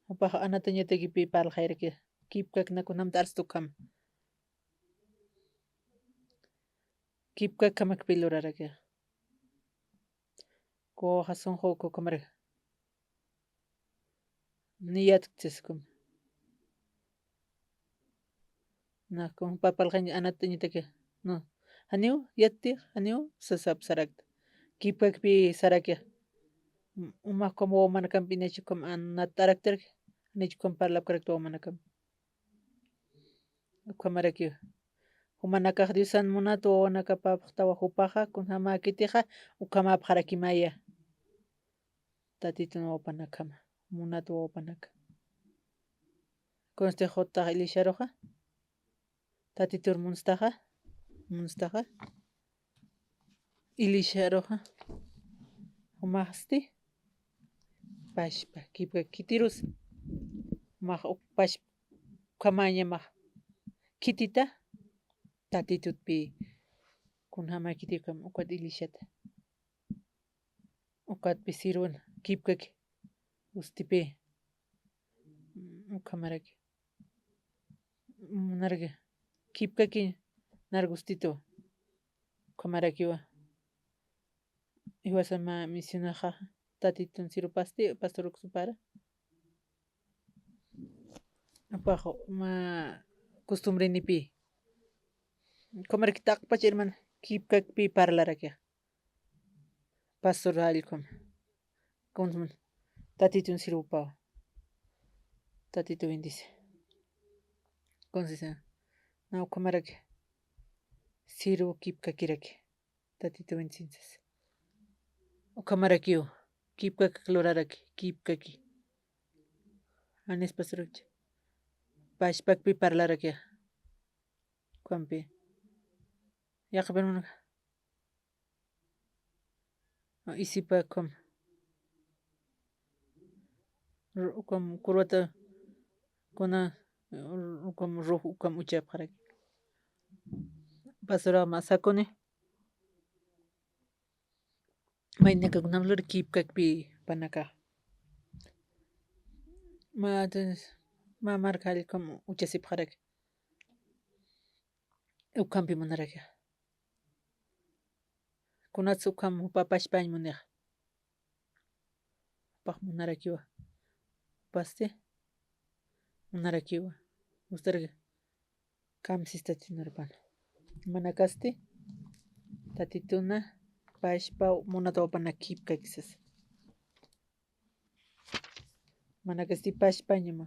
Jupax anatañatakipi parlxayraki. Kipkak na kunjamti arst ukham. Kipkak ukhamakpi luraraki. Kuxa sunxu ukhamara. Ni yatktis ukham. Na, ukham parlxañ anatañataki. No. Janiw, yatti, janiw, sasap sarakta. Kipkakpi saraki. Umax ukham wawanakampinach ukham anataraktaraki. Janich ukham parlapkarakta wawanakam. Ukhamaraki. Jumanakax Diosan munat wawanakapapxtawa jupaxa, kunjamäkitixa, ukhamäpxarakimaya. Tatitun wawanakama, munat wawanaka. Kunsti juttax Ilisharuxa. Tatitur munstaxa, munstaxa. Ilisharuxa. Jumaxsti. Pachpa, kipka khitirus. Jumax uk pachpa. Ukhamañamax khitita, Tatitutpi kunjamäkiti ukham ukat Ilishata. Ukatpi sirwan kipkaki gustipi. Ukhamaraki. Munaraki. Kipkaki nar gustitu. Ukhamarakiwa. Jiwasa mä misionaxa Tatitun sirupasti, pastor uksupara. Apaxu, mä costumbrenipi. Ukhamaraki taqpach hermana, kipkakpi parlaraki. Pastor allkum. Kunjam Tatitun sirvupaw. Tatitu bendice. Entonces, na ukhamaraki sirvu kipkakiraki. Tatitu bendice. Ukhamarakiw, kipkak luraraki, kipkaki. Anis pastor ucha. Pachpakpi parlaraki. Ukhampi. Yaqhip hermana. Isipa ukham. Ru-, ukham kurwata kuna, ru-, ukham ruj, ukham uchapxaraki. Pastora masakuni. Maynaka kunam lur kipkakpi panaka. Ma, ma markallkum uchasipxarak. Ukhampi munarakixa. Kunatsa ukham jupa pachpañ munixa. Jupax munarakiwa. Jupasti munarakiwa. Gustaraki. Kamsis Tatitun arpan. Manakasti Tatituna pachpa munat wawapanak kipkaki sasa. Manakasti pachpañama.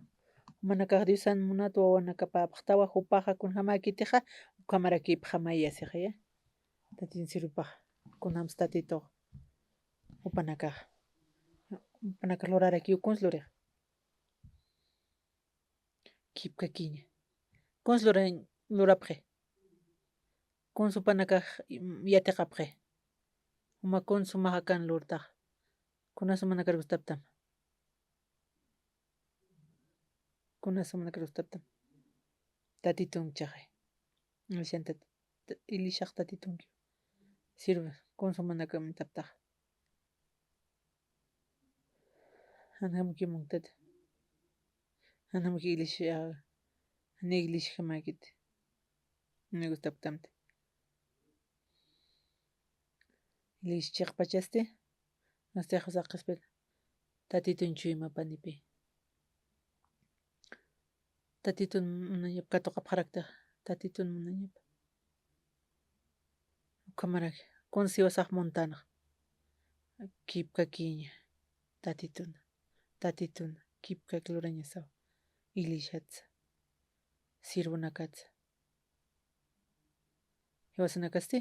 Manakax Diosan munat wawanakapäpxtawa, jupaxa kunjamäkitixa ukhamarakïpxamaya sixa ya. Tatitun sirvipax, kunjams Tatitux jupanakax. Jupanakax lurarakiw, kuns lurix. Kipkakiña. Kuns lura, lurapxi. Kuns jupanakax yatiqapxi. Juma kuns jumax akan lurtax. Kunas jumanakar gustaptam. Kunas jumanakar gustaptam. Tatitun chaxi. Ilishan tat-, ta-, Ilishax Tatitunki. Sirva, kuns jumanakar gustaptax. Janjamki munktati. Janjamki ilisha, jani ilishajamäkiti. Jani gustaptamti. Ilisha chiqpachasti. Mastix saqispi. Tatitun chuymapanipi. Tatitun munañap katuqapxarakta. Tatitun munañap. Ukhamaraki. Kuns jiwasax muntanxa. Kipkakiña. Tatituna. Tatituna. Kipkak lurañasaw. Ilishatsa. Sirvunakatsa. Jiwasanakasti.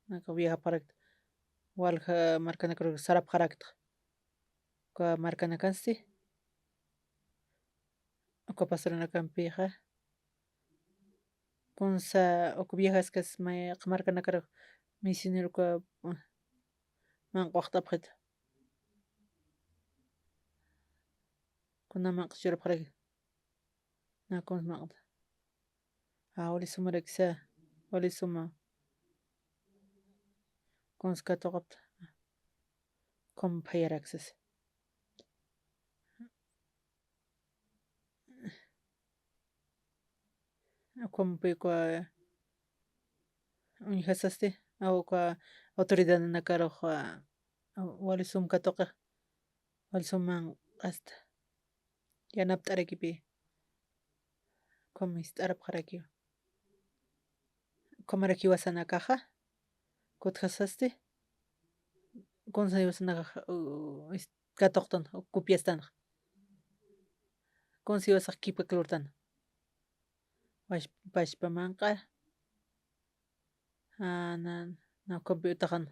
Naka viajapxarakta. Walja markanakar sarapxarakta. Uka markanakansti. Uka pastoranakampixa. Kunsa uka viajaskas may markanakar misionero uka, uh, manq'waqt'apxita. Kuna manq'churapxaraki. Na kuns manq'ta. A, wali sumaraksa, wali suma. Kuns katuqapta. Ukham phayaraksas. Ukham pï uka uñjasasti, a, uka autoridadnakarux, a, wali sum katuqi, wali sum manq'asta. Yanapt'arakipi. Ukham ist'arapxarakiwa. Ukhamaraki jiwasanakaxa. Kutjasasti. Kunsa jiwasanakaxa, u, is-, katuqtan, u, kupiastanxa. Kunsa jiwasax kipkak lurtan. Wash-, pachpa manq'a. A, na, na, ukampi utaxan.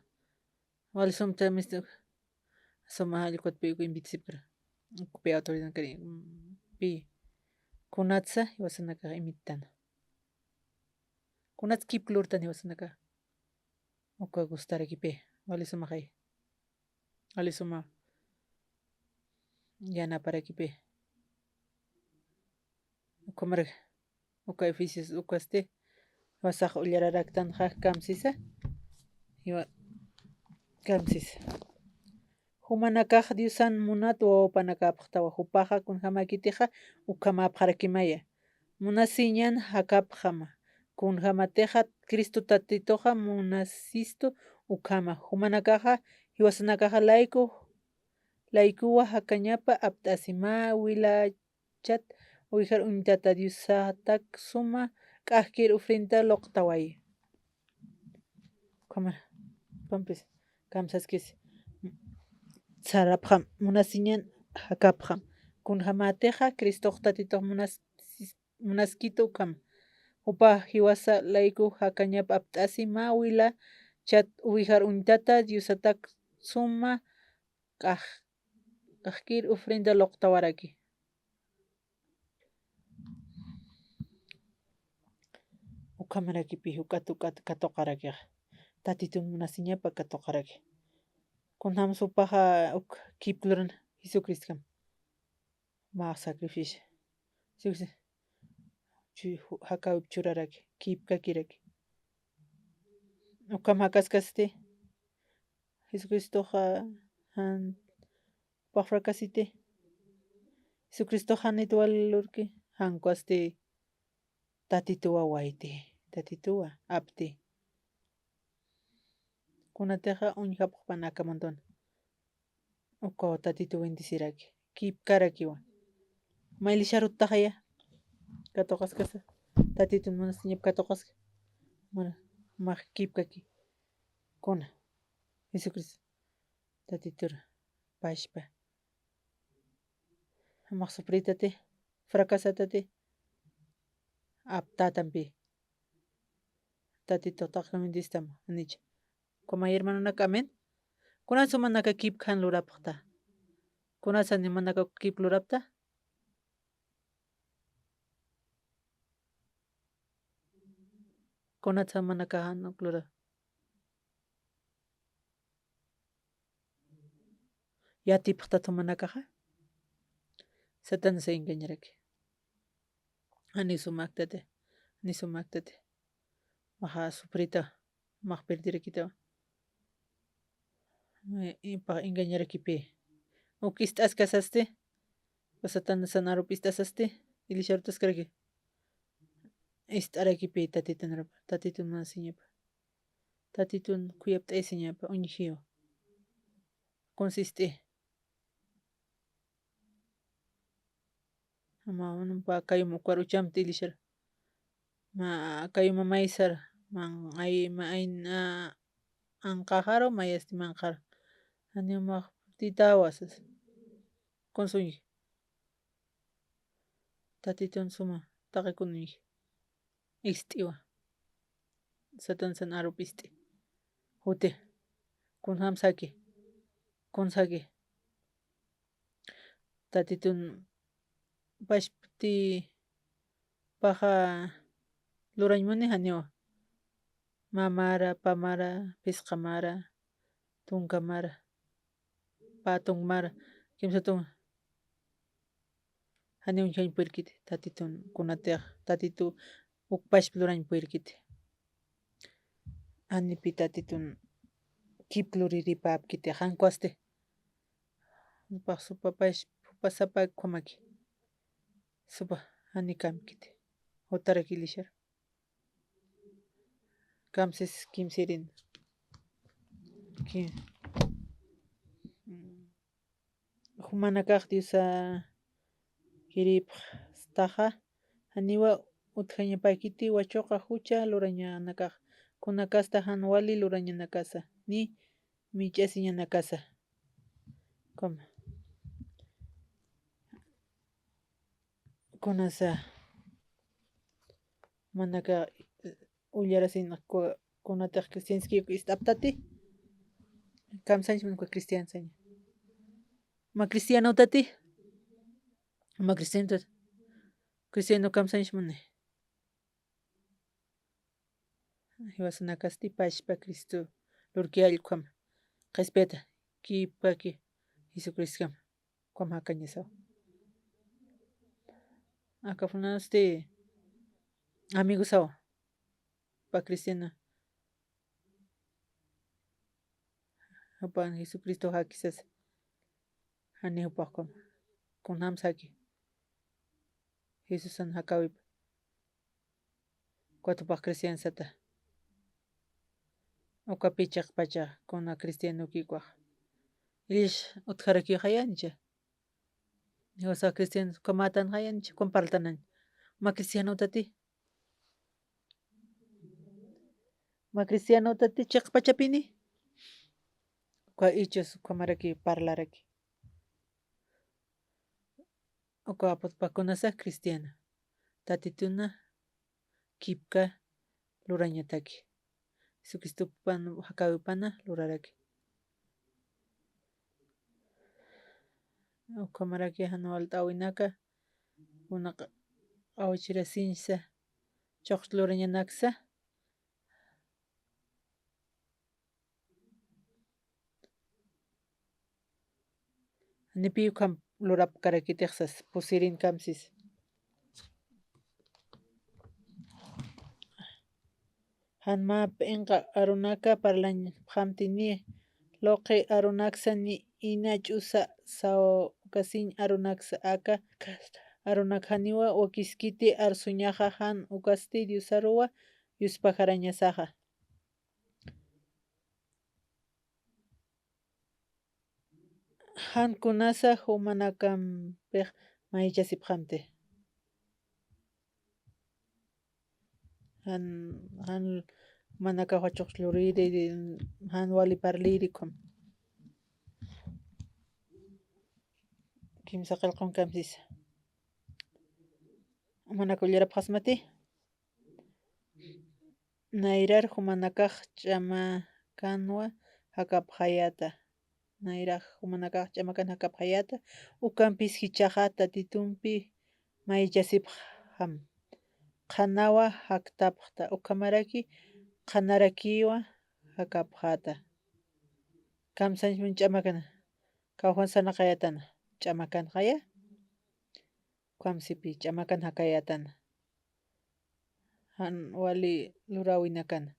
Wali sumta mistu. Suma jallkutpi uka invitasipkra. Ukpi autoridadkari, mm, pi. Kunatsa jiwasanakax imittana. Kunats kipk lurtan jiwasanakax. Uka gustarakipi. Wali sumaxay. Wali suma yanaparakipi. Ukhamar, uka Efesios ukasti, jiwasax ullararaktanxa kamsisa, jiwa-, kamsisa. Jumanakax Diosan munat wawapanakapxtawa, jupaxa kunjamäkitixa ukhamäpxarakimaya. Munasiñan jakapxama, kunjamatixa Cristo Tatituxa munasistu ukhama. Jumanakaxa, jiwasanakaxa layku, laykuwa jakañapa apt'asi, mä wilachat uwijar uñtata Diosatak suma k'ajkir ofrenda luqtawayi. Ukhama, ukampis, kamsaskis. Sarapxam, munasiñan jakapxam. Kunjamatixa Cristox Tatitux munas-, munaskitu ukham. Jupa jiwasa layku jakañap apt'asi mä wilachat uwijar uñtata Diosatak suma k'aj-, k'ajkir ofrenda luqtawaraki. Ukhamarakipi, ukat, ukat katuqarakixa. Tatitun munasiñapa katuqaraki. Kunjams jupaxa uk kipk luran Jesucristkam. Mä sacrificio. Jesucristo. chu-, jakawip churaraki, kipkakiraki. Ukham jakaskasti, Jesucristoxa jan jupax fracasiti. Jesucristoxa janit wali lurki, jan ukhasti Tatituwa wayti, Tatituwa apti. Kunatixa uñjapxpan aka muntun. Ukaw Tatitu bendeciraki, kipkarakiwa. Maylisarutaxaya katuqaskasa, Tatitun munasiñap katuqaska. Mana, max kipkaki. Kuna, Jesucristo, Tatitur pashpa. Max sufritati, fracasatati, aptatampi. Tatitux taqi bendistam, janicha. Como hermanonak, amén. Kunatsa jumanaka kipk jan lurapxta. Kunatsa jumanaka kipk lurapta. Kunatsa jumanaka jan uk lura. Yatipxtat jumanakaxa. Satanasa engañaraki. Jani sumaktati, jani sumaktati. Maxa sufrita, max perdirakita. Eh, ipax engañarakipi. Uk ist'askasasti, Satanasan arup ist'asasti, ilisharutaskaraki. Ist'arakipi Tatitun arup, Tatitun munasiñapa. Tatitun khuyapt'ayasiñapa, uñjiwa. Kunsa ist'i. Ama, unumpa kayum ukwar uchamti ilishar. Ma, kayuma maysar, man, ay, ma, ay, na, anqaxaru, mayasti manqar. Janiw max titawa sas. Kunsa uñji. Tatitun suma, taqikun uñji. Ist'iwa. Satansan arup ist'i. Juti. Kunjam saki. Kun saki. Tatitun pashpti paxa lurañ muni janiwa. Mamara, pamara, phisqamara, tunkamara, pä tunkamara, kimsa tunka. Janiw uñjañ purirkiti, Tatitun kunatix, Tatitu uk pashp lurañ purirkiti. Janipi Tatitun kipk luriripäpkiti, jan ukhasti. Jupax supa pashp, jupa sapa ukhamaki. Supa, jani kamkiti. Jutarak ilishar. Kamsis kimsirin. Ki-, mm, jumanakax Diosa kiripxtaxa, janiwa utjañapäkiti wachuqa jucha lurañanakax, kunakasta jan wali lurañanakasa, ni mich'asiñanakasa. Como kunasa, manaka, eh, ullarasin ku-, kunatix cristianskiku ist'aptati. Kamsañs mun uka cristian saña. Ma cristianotati. Ma cristianotati. Cristiano kamsañs muni. Jiwasanakasti pashpa Cristo lurkiyall ukhama. Qhispiyata, kipkaki Jesucristkama. Ukhama jakañasawa. Aka fulanosti amigosawa. Jupa cristiana. Jupan Jesucristo jakisas. Jani jupax ukhama. Kunjam saki. Jesusan jakawipa. Ukat jupax cristian sata. Ukapi chiqpacha kuna cristianoki ukax. Ilish utjarakiw jayancha. Jiwasa cristian ukamätan jayancha, ukham parltanañ. Ma cristianotati. Ma cristianotati chiqpachapini. Uka ichus ukhamaraki parlaraki. Uka aputpakunasa cristiana. Tatituna kipka lurañataki. Jesucristopan jakawipana luraraki. Ukhamaraki jan walt'äwinaka, kuna qa-, q'awachirasiñsa, chuqch lurañanaksa. Janipiw ukham lurapkarakitix sas, pusirin kamsis. Jan mä p'inqa arunaka parlañpxamti ni luqi arunaksa ni ina ch'usa sawkasiñ arunaksa aka arunak janiwa wakiskiti arsuñaxa jan ukasti Diosaruwa yuspajarañasaxa. Jan kunasa jumanakampix maychasipxamti. Jan, jan jumanakax wachuqluriri, jan wali parliri ukham. Kimsa qillqun kamsisa. Jumanaka ullarapxasmati. Nayrar jumanakax ch'amakanwa jakapxayäta. Nayrax jumanakax ch'amakan jakapxayäta. Ukampis jichhaxa Tatitumpi maychasipxam. Qhanawa jaktapxta. Ukhamaraki qhanarakiwa jakapxäta. Kamsañchman ch'amakan. Kawkhan sarnaqayätana. Ch'amakanxaya. Kamsipi ch'amakan jakayätana. Jan wali luräwinakana.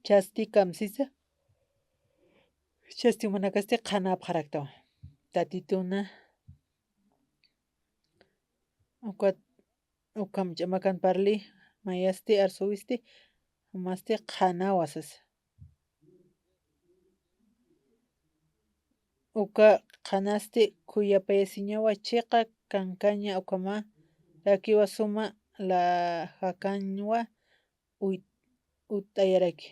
Chasti kamsisa. Chasti jumanakasti qhanäpxaraktawa. Tatituna. Ukat, ukham ch'amakan parli, mayasti arsuwisti, jumasti qhanäwa sasa. Uka qhanasti khuyapayasiñawa chiqa kankaña ukhamarakiwa suma lajakañwa uy-, utt'ayaraki.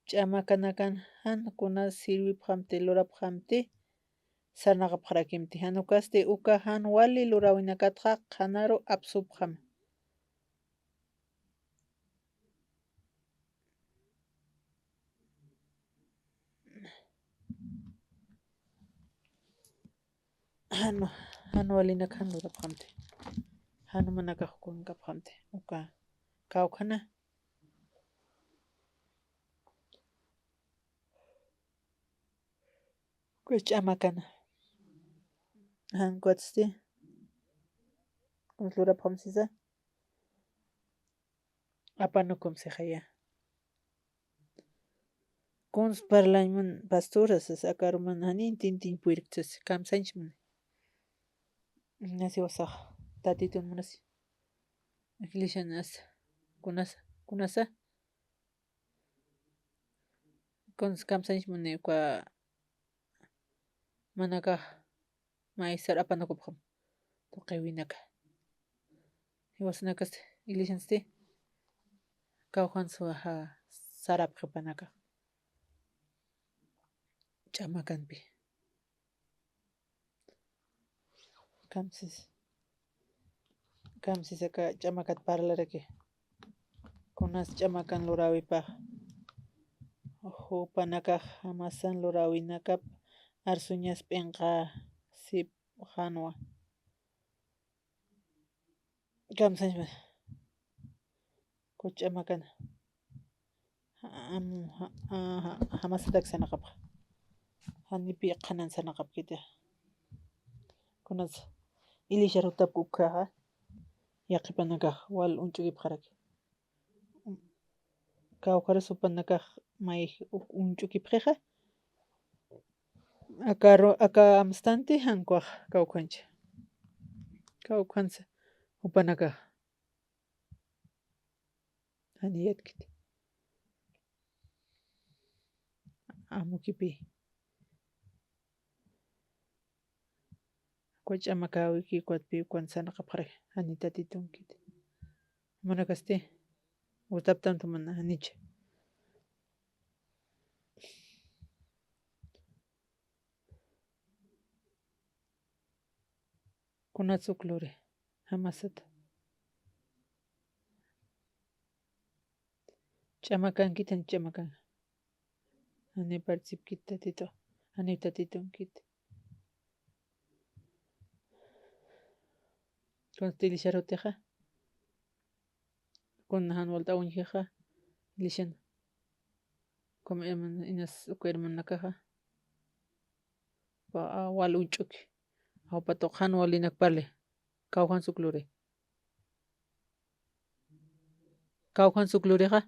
Ch'amakanakan jan kunas sirwipxamti, lurapxamti, sarnaqapxarakimti. Jan ukasti uka jan wali luräwinakatxa qhanaru apsupxam. Jan, jan walinak jan lurapxamti. Jan jumanakax kunkapxamti. Uka kawkhana. Uka ch'amakana. Jan ukatsti. Kuns lurapxam sisa. Apanukum sixaya. Kuns parlañman pastora sas, aka aruman jan intintiñ puyrktas, kamsañchman. Nasi wasax, tatitun munasi. Iglesian as, kunasa, kunasa. Kuns kamsañchmuni uka jumanakax maysar apanakupxam. Tuqiwinaka. Jiwasanakas iglesiansti. Kawkhansa sarapxi jupanakax. Ch'amakanpi. Kamsis. Kamsis aka ch'amakat parlaraki. Kunas ch'amakan luräwipax. Jupanakax jamasan luräwinakap arsuñas p'inqasipxänwa. Kamsañchma. Kuch'amakana. Am, ja-, a-, ja-, jamasatak sarnaqapxa. Janipi qhanan sarnaqapkiti. Kunas ilisharutapki ukhaxa. Yaqhipanakax wal uñch'ukipxaraki. Kawkharus jupanakax may uk uñch'ukipxixa. Aka ru-, aka amstanti jan ukhax kawkhancha. Kawkhansa jupanakax. Janiyatkiti. Amukipi. Ukwa ch'amakäwiki, ukwatpi, ukwan sarnaqapxaraki, jani tatitunkiti. Jumanakasti, utaptamta jumana, janicha. Kunats uk luri, jamasat. Ch'amakankit, jani ch'amakan. Jani participkit tatitu, jani tatitunkit. Kunsti ilisharutixa. Kuna jan walt'äwinjixa, ilishan. Como hermana, inas uka hermanakaxa. Wa-, wal uñch'uki. Jawpatuq jan walinak parli. Kawkhans uk luri. Kawkhan suk lurixa,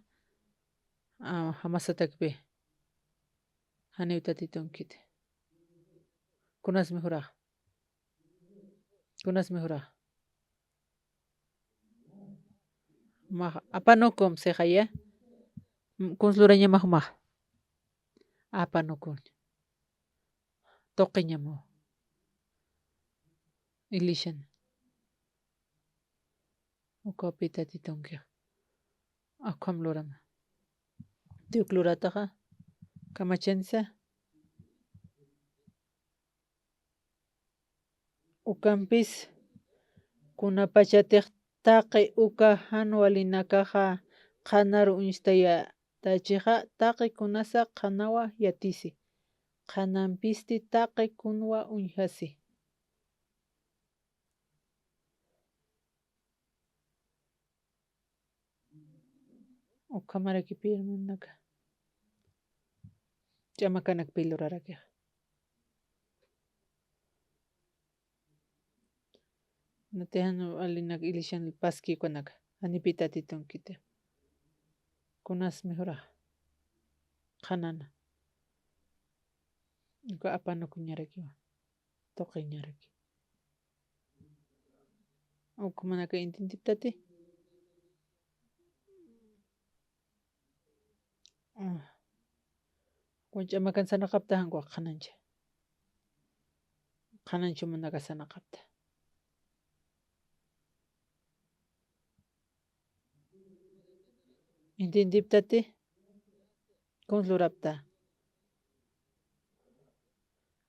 a, jamasatakpi. Janiw tatitunkiti. Kunas mejurax. Kunas mejurax. Max, apanukum sixaya. Kuns lurañamax max. Apanukun. Tuqiñamu. Ilishan. Ukapi tatitunkix. Akham lurama. Tiwk lurataxa. Kamachansa. Ukampis kunapachatix taqi uka jan walinakaxa qhanaru uñstayatächixa, taqi kunasa qhanawa yatisi. Qhanampisti taqi kunwa uñjasi. Ukhamarakipi, hermanaka. Ch'amakanakpi lurarakixa. Natijan alinak ilishan paski ukanaka. Janipi tatitunkiti. Kunas mejurax. Qhanana. Uka apanukuñarakiwa. Tuqiñaraki. Ukhamanaka intintiptati. Ah. Kun ch'amakan sanaqapta, jankwa qhanancha. Qhanancha umanaka sanaqapta. Intintiptati. Kuns lurapta.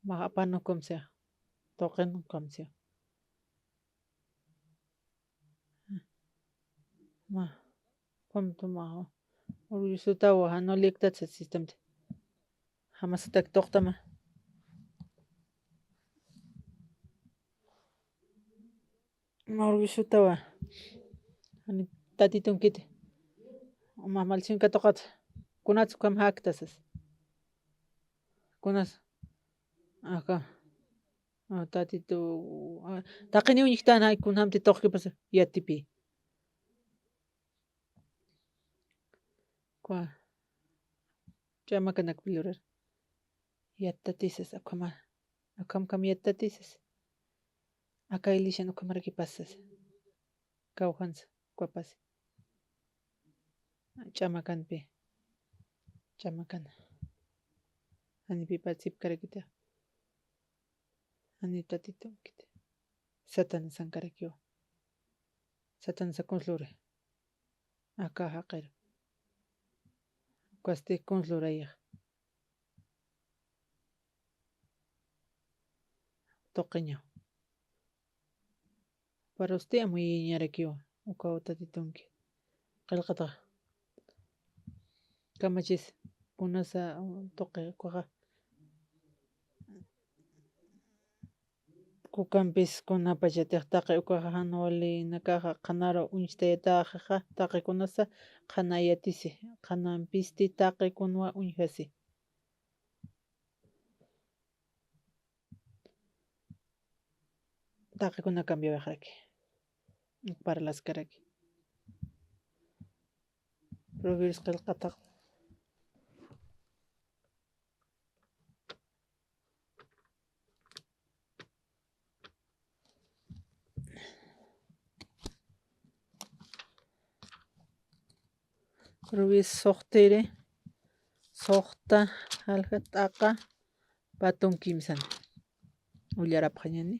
Max apanukum six. Tuqinukum six. Ma. Pum tuma. Urgusutawa, janu liktat sat sistemta. Jamasatak tuqtama. Urgusutawa. Jani tatitunkiti. Uma maldición katuqat. Kunats ukham jaktasas. Kunas. Aka. Ah, tatitu. Ah, taqiniw ñiktan, ay, kunjamti tuqkipasa. Yatipi. Kwa. Ch'amakanakpi lurar. Yattatisas, akhama. Akhamkham yattatisas. Aka ilishan ukhamarakipas sas. Kawkhansa, ukapas. Ch'amakanpi. Ch'amakan. Janipipa sipkarakita. Jani tatitunkiti. Satanasankarakiwa. Satanasa kuns luri. Aka jaqir. Ukasti kuns lurayax. Tuqiñaw. Parusti amuyiñarakiwa, ukaw tatitunki. Qillqatax. Kamachis, kunasa, tuqi, ukaxa. Kukampis kunapachatix taqi ukaxa jan walinakaxa qhanaru uñstayatäxixa, taqi kunasa qhanayatisi, qhanampisti taqi kunwa uñjasi. Taqi kuna cambiawayxaraki. Parlaskaraki. Proverbios qillqatax. Proverbios suxtiri, suxta, jalja, t'aqa, patun kimsan. Ullarapxañani.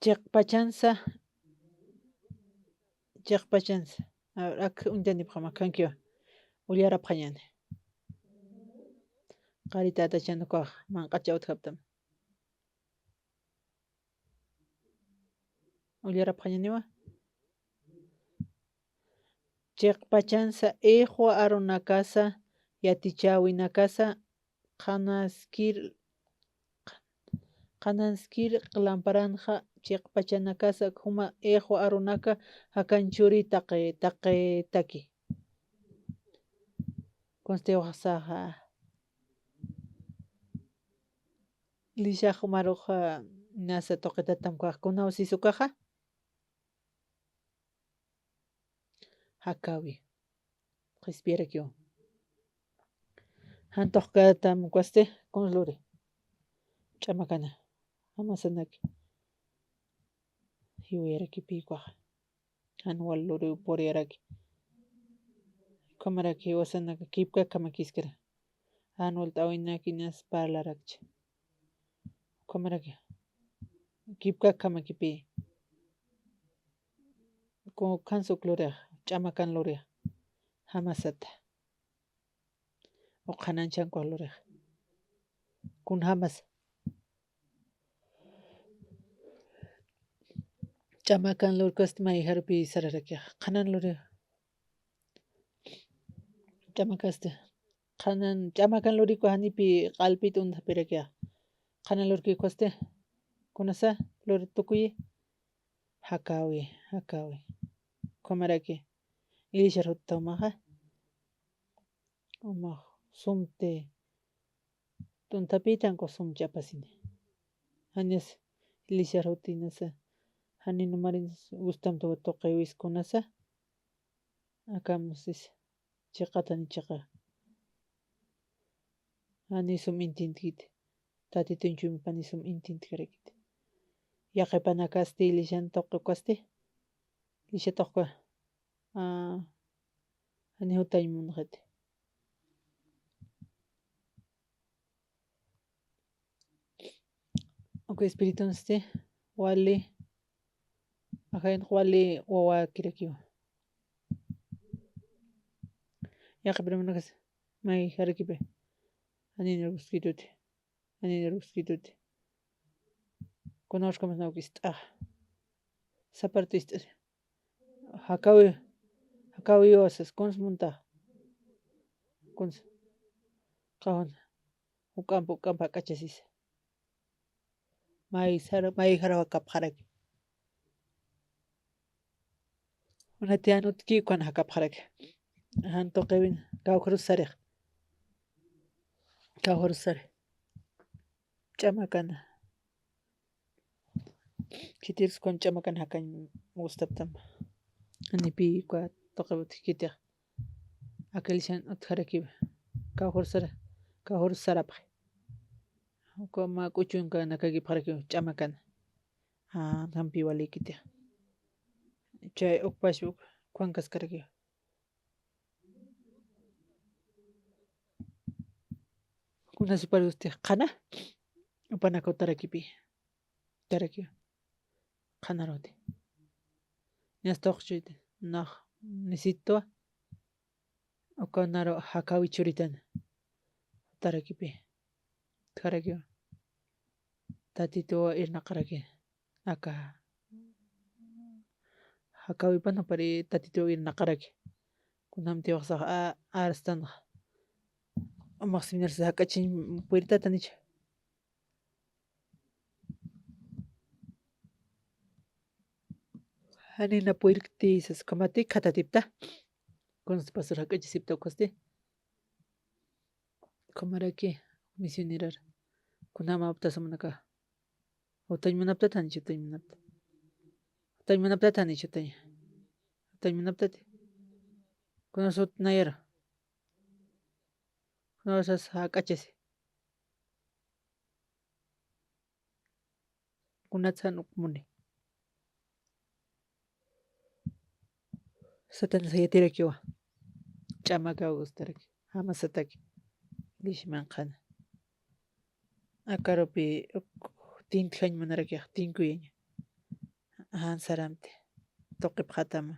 Chiqpachansa, chiqpachansa. A ver, ak uñtanipxama, kankiwa. Ullarapxañani. Qari tatachan ukax, manq'acha utjaptam. Ullarapxañaniwa. Chiqpachansa, ixwa arunakasa, yatichäwinakasa, qhanaskir, qhanaskir lamparanxa, chiqpachanakasa, juma ixwa arunaka, jakan churi taqi, taqitaki. Kunstiwxsaxa. Lishax umarux, ah, nasa tuqitatam kax kunaw sisukaxa. Jakawi. Qhispiyarakiw. Jan tuqkatatam kwasti, kuns luri. Ch'amakana. Jamasanaki. Jiwayarakipi kwax. Jan wal luriw puriyaraki. Ukhamaraki jiwasanaka kipkakamakiskara. Jan walt'awinaki inas parlarakchi. Ukhamaraki kipkakamakipi. Kun khansa uk lurixa, ch'amakan lurixa. Jamasata. Uqhananchankuxa lurixa. Kunjämas. Ch'amakan lurkasti mayjarupi sararakixa. Qhanan lurixa. Ch'amakasti. Qhanan, ch'amakan luriku janipi q'alpit untapirakixa. Qhanan lurkikwasti. Kunasa lur tukuyi. Jakawi, jakawi. Ukhamaraki. Ilishar juttawmaxa. Umax sumti. Tuntapitan ku sum ch'apasini. Janis ilishar jutinasa. Jani numarin gustamta tuqiwiskunasa. Akamusis. Chiqatani chiqa. Jani sum intintkiti. Tatitun chuymipani sum intintkarakiti. Yaqipanakasti ilishan tuqi kwasti. Ilisha tuqi. Ah, jani jutañ munxiti. Uk espiritunsti wali, ajaynx wali wawakirakiwa. Yaqipirimunakas mayjarakipi. Janinir uskituti. Janinir uskituti. Kunawskamas nawkist'axa. Sapartu ist'asi. Jakawi, jakawi wasas, kuns munta. Kuns. Qawun. Uk'ampa, uk'ampa ak'achasisa. May sara, may jarawa kapxaraki. Una tiyan utki ukhan jakapxaraki. Jan tuqiwin, kawkharus sarix. Kawkharus sarix. Ch'amakana. Khitirus kun ch'amakan jakañ gustaptam. Janipi ukwa tuqiw utjkitix. Aka ilishan utjarakiwa. Kawkharus sara, kawkharus sarapxi. Uka mä k'uchunkanakakipxarakiwa ch'amakan. Ah, jampi walikitix. Chay ukpash uk, ukwankaskarakiwa. Kuna supar gusti qhana. Upanaka utarakipi. Utarakiwa. Qhanaruti. Ñas tuqchiti. Nax nisitwa. Uka naru jakawi churitana. Utarakipi. Utjarakiwa. Tatituwa irnaqaraki. Aka. Jakawipan jupari tatituw irnaqaraki. Kunjamtiw sax a, arstanxa. Umax siminar sas jak'achiñ puyrtatanicha. Janina puyrkti sas ukhamati khatatipta. Kunsti pasur jak'achisipta ukhasti. Ukhamaraki misionerar. Kunjamapta samanaka. Utañ munaptat janicha utañ munapta. Utañ munaptat janicha utañ. Utañ munaptati. Kuna sut nayara. Kuna sas jak'achasi. Kunatsan uk muni. Satan sayatirakiwa. Ch'amakaw gustaraki. Jamasataki. Lishman qhana. Akarupi uk tintjañ munaraki, tinkuyaña. Jan saramti. Tuqipxatama.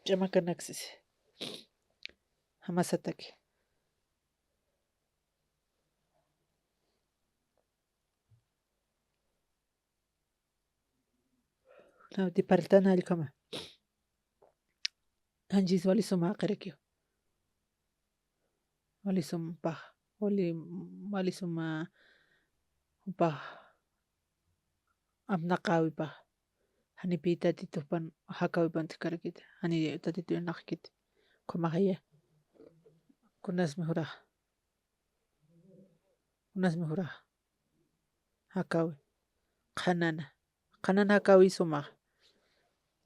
Ch'amakanaksis. Jamasataki. Nawti parltana allkama. Janchis wali suma jaqirakiw. Wali sumpax, wali, wali suma jupax apnaqäwipax. Janipï Tatitupan jakäwipan utjkarakiti. Jani Tatitu irnaqkiti. Ukhamaxaya. Kunasmi juraxa. Kunasmi juraxa. Jakäwi. Qhanana. Qhanana jakäwi sumaxa.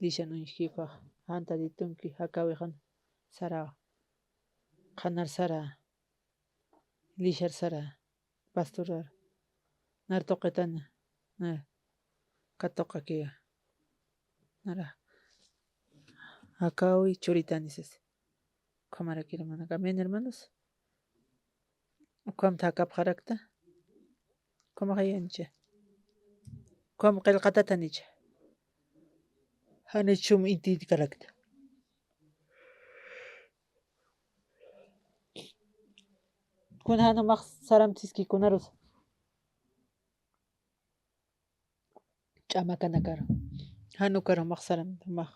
Lishan uñjkï ukax. Jan Tatitunki jakäwixan sarawa. Qhanar sara. Lishar sara. Pastorar. Nar tuqitana. Nar. Katuqakiwa. Nara. Jakäwi churitani sasa. Ukhamarakir mana. Amén, hermanos. Ukham jakapxarakta. Ukhamaxayanicha. Ukham qillqatatanicha. Janichum intiykarakta. Kuna jan jumax saramt'siski kunarusa. Ch'amakanakaru. Jan ukaru jumax saram, jumax.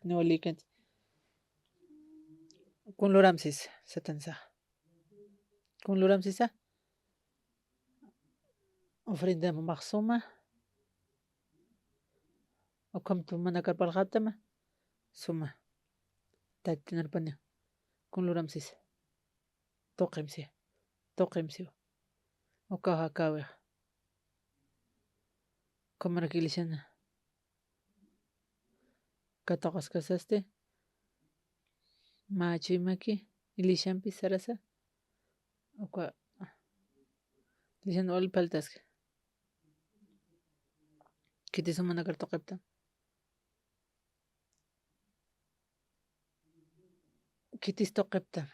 Niwalikanti. Kun luram sisa, satansa. Kun luram sisa. Ofrenda jumax suma. Ukham tumanakar parlxätama. Suma. Tatitu narpaniw. Kun luram sisa. Tuqim siwa. Tuqim siwa. Ukax jakäwix. Ukhamarak iglesiana. Katuqaskasasti. Mä chuymaki. Iglesiampi sarasa. Uka. Iglesian wal faltaski. Khitis jumanakar tuqiptam. Khitis tuqiptam.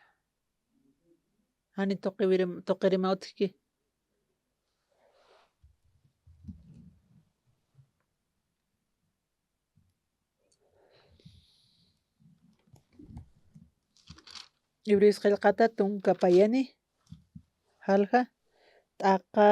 Jani tuqiwirim, tuqirima utjki. Hebreos qillqata tunka payani. Jalja. T'aqa.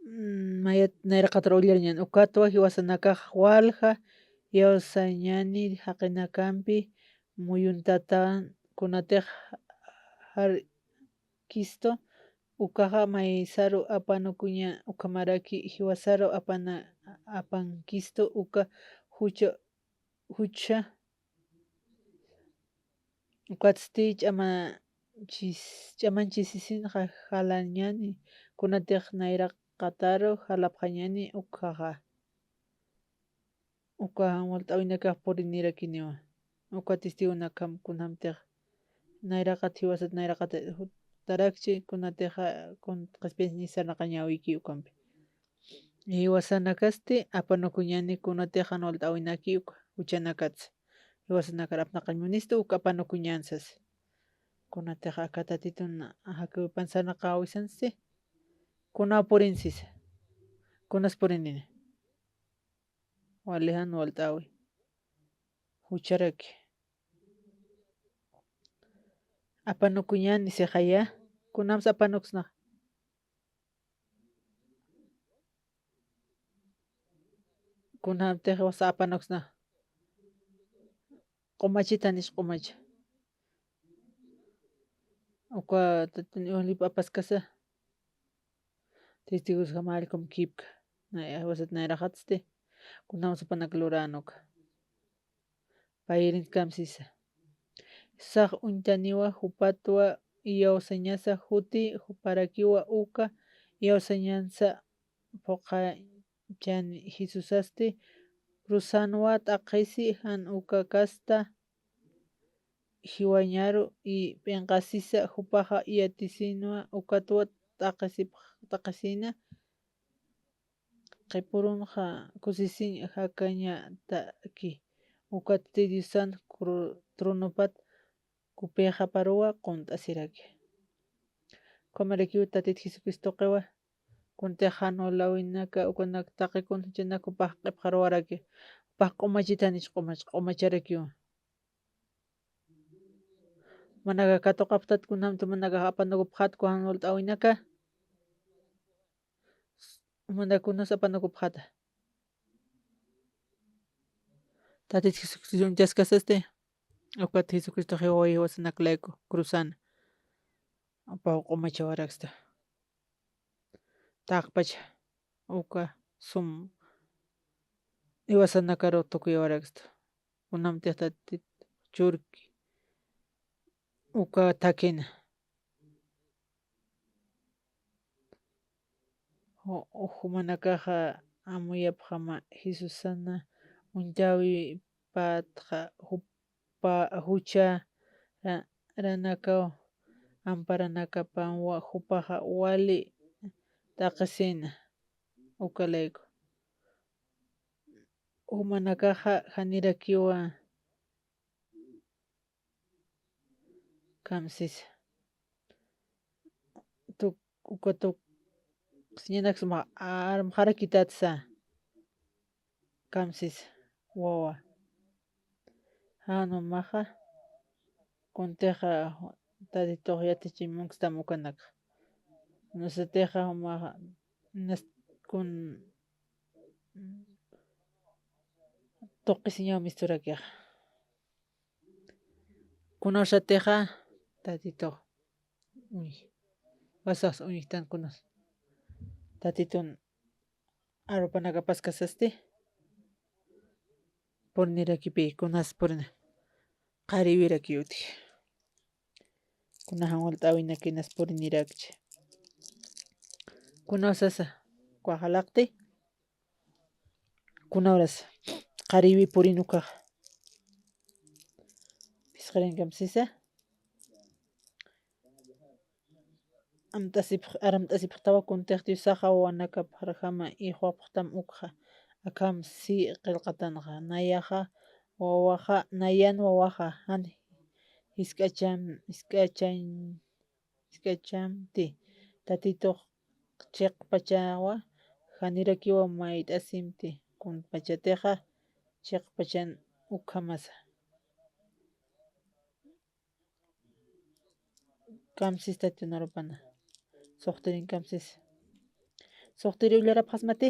Mm, mayat nayraqatar ullariñan. Ukatwa jiwasanakax walja iyawsañani jaqinakampi muyuntatan kunatix jarkistu ukaxa maysaru apanukuña ukhamaraki jiwasaru apana apankistu uka jucha jucha. Ukatsti ch'amanchis, ch'amanchisisiñ ja-, jalañani, kunatix nayraqataru jalapxañani ukhaxa. Uka jan walt'äwinakax purinirakiniwa. Uka testigonakam kunjamtix nayraqat jiwasat nayraqat jutarakchi, kunatixa kun qhispiyañchis sarnaqañäwiki ukampi. Jiwasanakasti apanukuñani kunatix jan walt'äwinaki uka juchanakatsa. Jiwasanakar apnaqañ munistu uka apanukuñän sasa. Kunatix aka Tatitun jakäwipan sarnaqäwisansti. Kunaw purin sisa. Kunas purinini. Wali jan walt'äwi. Jucharaki. Apanukuñäni sixaya. Kunams apanuksna. Kunamtix wasa apanuksna. Q'umachitanix q'umacha. Uka Tatitun iwalip apaskasa. Testigos jamal kum kipka. Nay, wasat nayraqatsti. Kunam sapanak luran uka. Payrintkam sisa. Sax uñtaniwa jupatwa iyawsañasa juti juparakiwa uka iyawsañansa phuqañchani Jesusasti cruzanwa t'aqhisi jan uka kasta jiwañaru y p'inqasisa jupaxa yatisinwa ukatwa t'aqhisip-, t'aqhisina qhipürunxa kusisiñ jakañataki. Ukatsti Diosan cru-, tronopat kupixaparuwa qunt'asiraki. Ukhamarakiw Tatit Jesucristoqiwa, kunatix jan walt'äwinaka, ukanak taqi kun juchanak jupax q'ipxaruwaraki, jupax q'umachitanich q'umach-, q'umacharakiwa. Manaka katuqapxtat kunjamti manakax apanukupxät jan walt'äwinaka. Jumanakax kunas apanakupxäta. Tatit Jesucristo uñtaskasasti, ukat Jesucristo jiwawa jiwasanak layku cruzan. Apaw q'umachawaraksta. Taqpacha uka sum jiwasanakaru tukuyawaraksta. Kunamtix Tatit churki uka thakina. Ju-, jumanakaxa amuyapxama Jesusana uñtawipatxa jupa jucha ra-, ranakaw amparanakapanwa jupaxa wali t'aqhisina uka layku. Jumanakaxa janirakiwa kamsisa. Tuk-, uka tuksiñanak suma armxarakitatsa. Kamsisa wawa. Jan jumaxa kuntixa Tatitux yatichimunkstam ukanakxa. Kunasatixa jumaxa nas-, kun tuqisiñaw misturakixa. Kunawsatixa Tatitux uñj-, wasas uñjtan kunas. Tatitun arupanakapaskasasti purinirakipi, kunas purina qhariwirakiw utji. Kuna jan walt'äwinakinas purinirakchi. Kunawsasa, ukax jalaqti. Kunawras qhariwi purin ukax. Phisqarin kamsisa. Amt'asipx-, aramt'asipxtawa kuntix Diosaxa wawanakapxarjama ixwapxtam ukxa. Akham si qillqatanxa. Nayaxa wawaxa, nayan wawaxa jan jisk'acham-, jisk'achañ-, jisk'achamti. Tatitux chiqpachawa janirakiwa mayt'asimti. Kunpachatixa chiqpachan ukhamasa. Kamsis Tatitun arupana. Suxtirin kamsis. Suxtiri ullarapxasmati.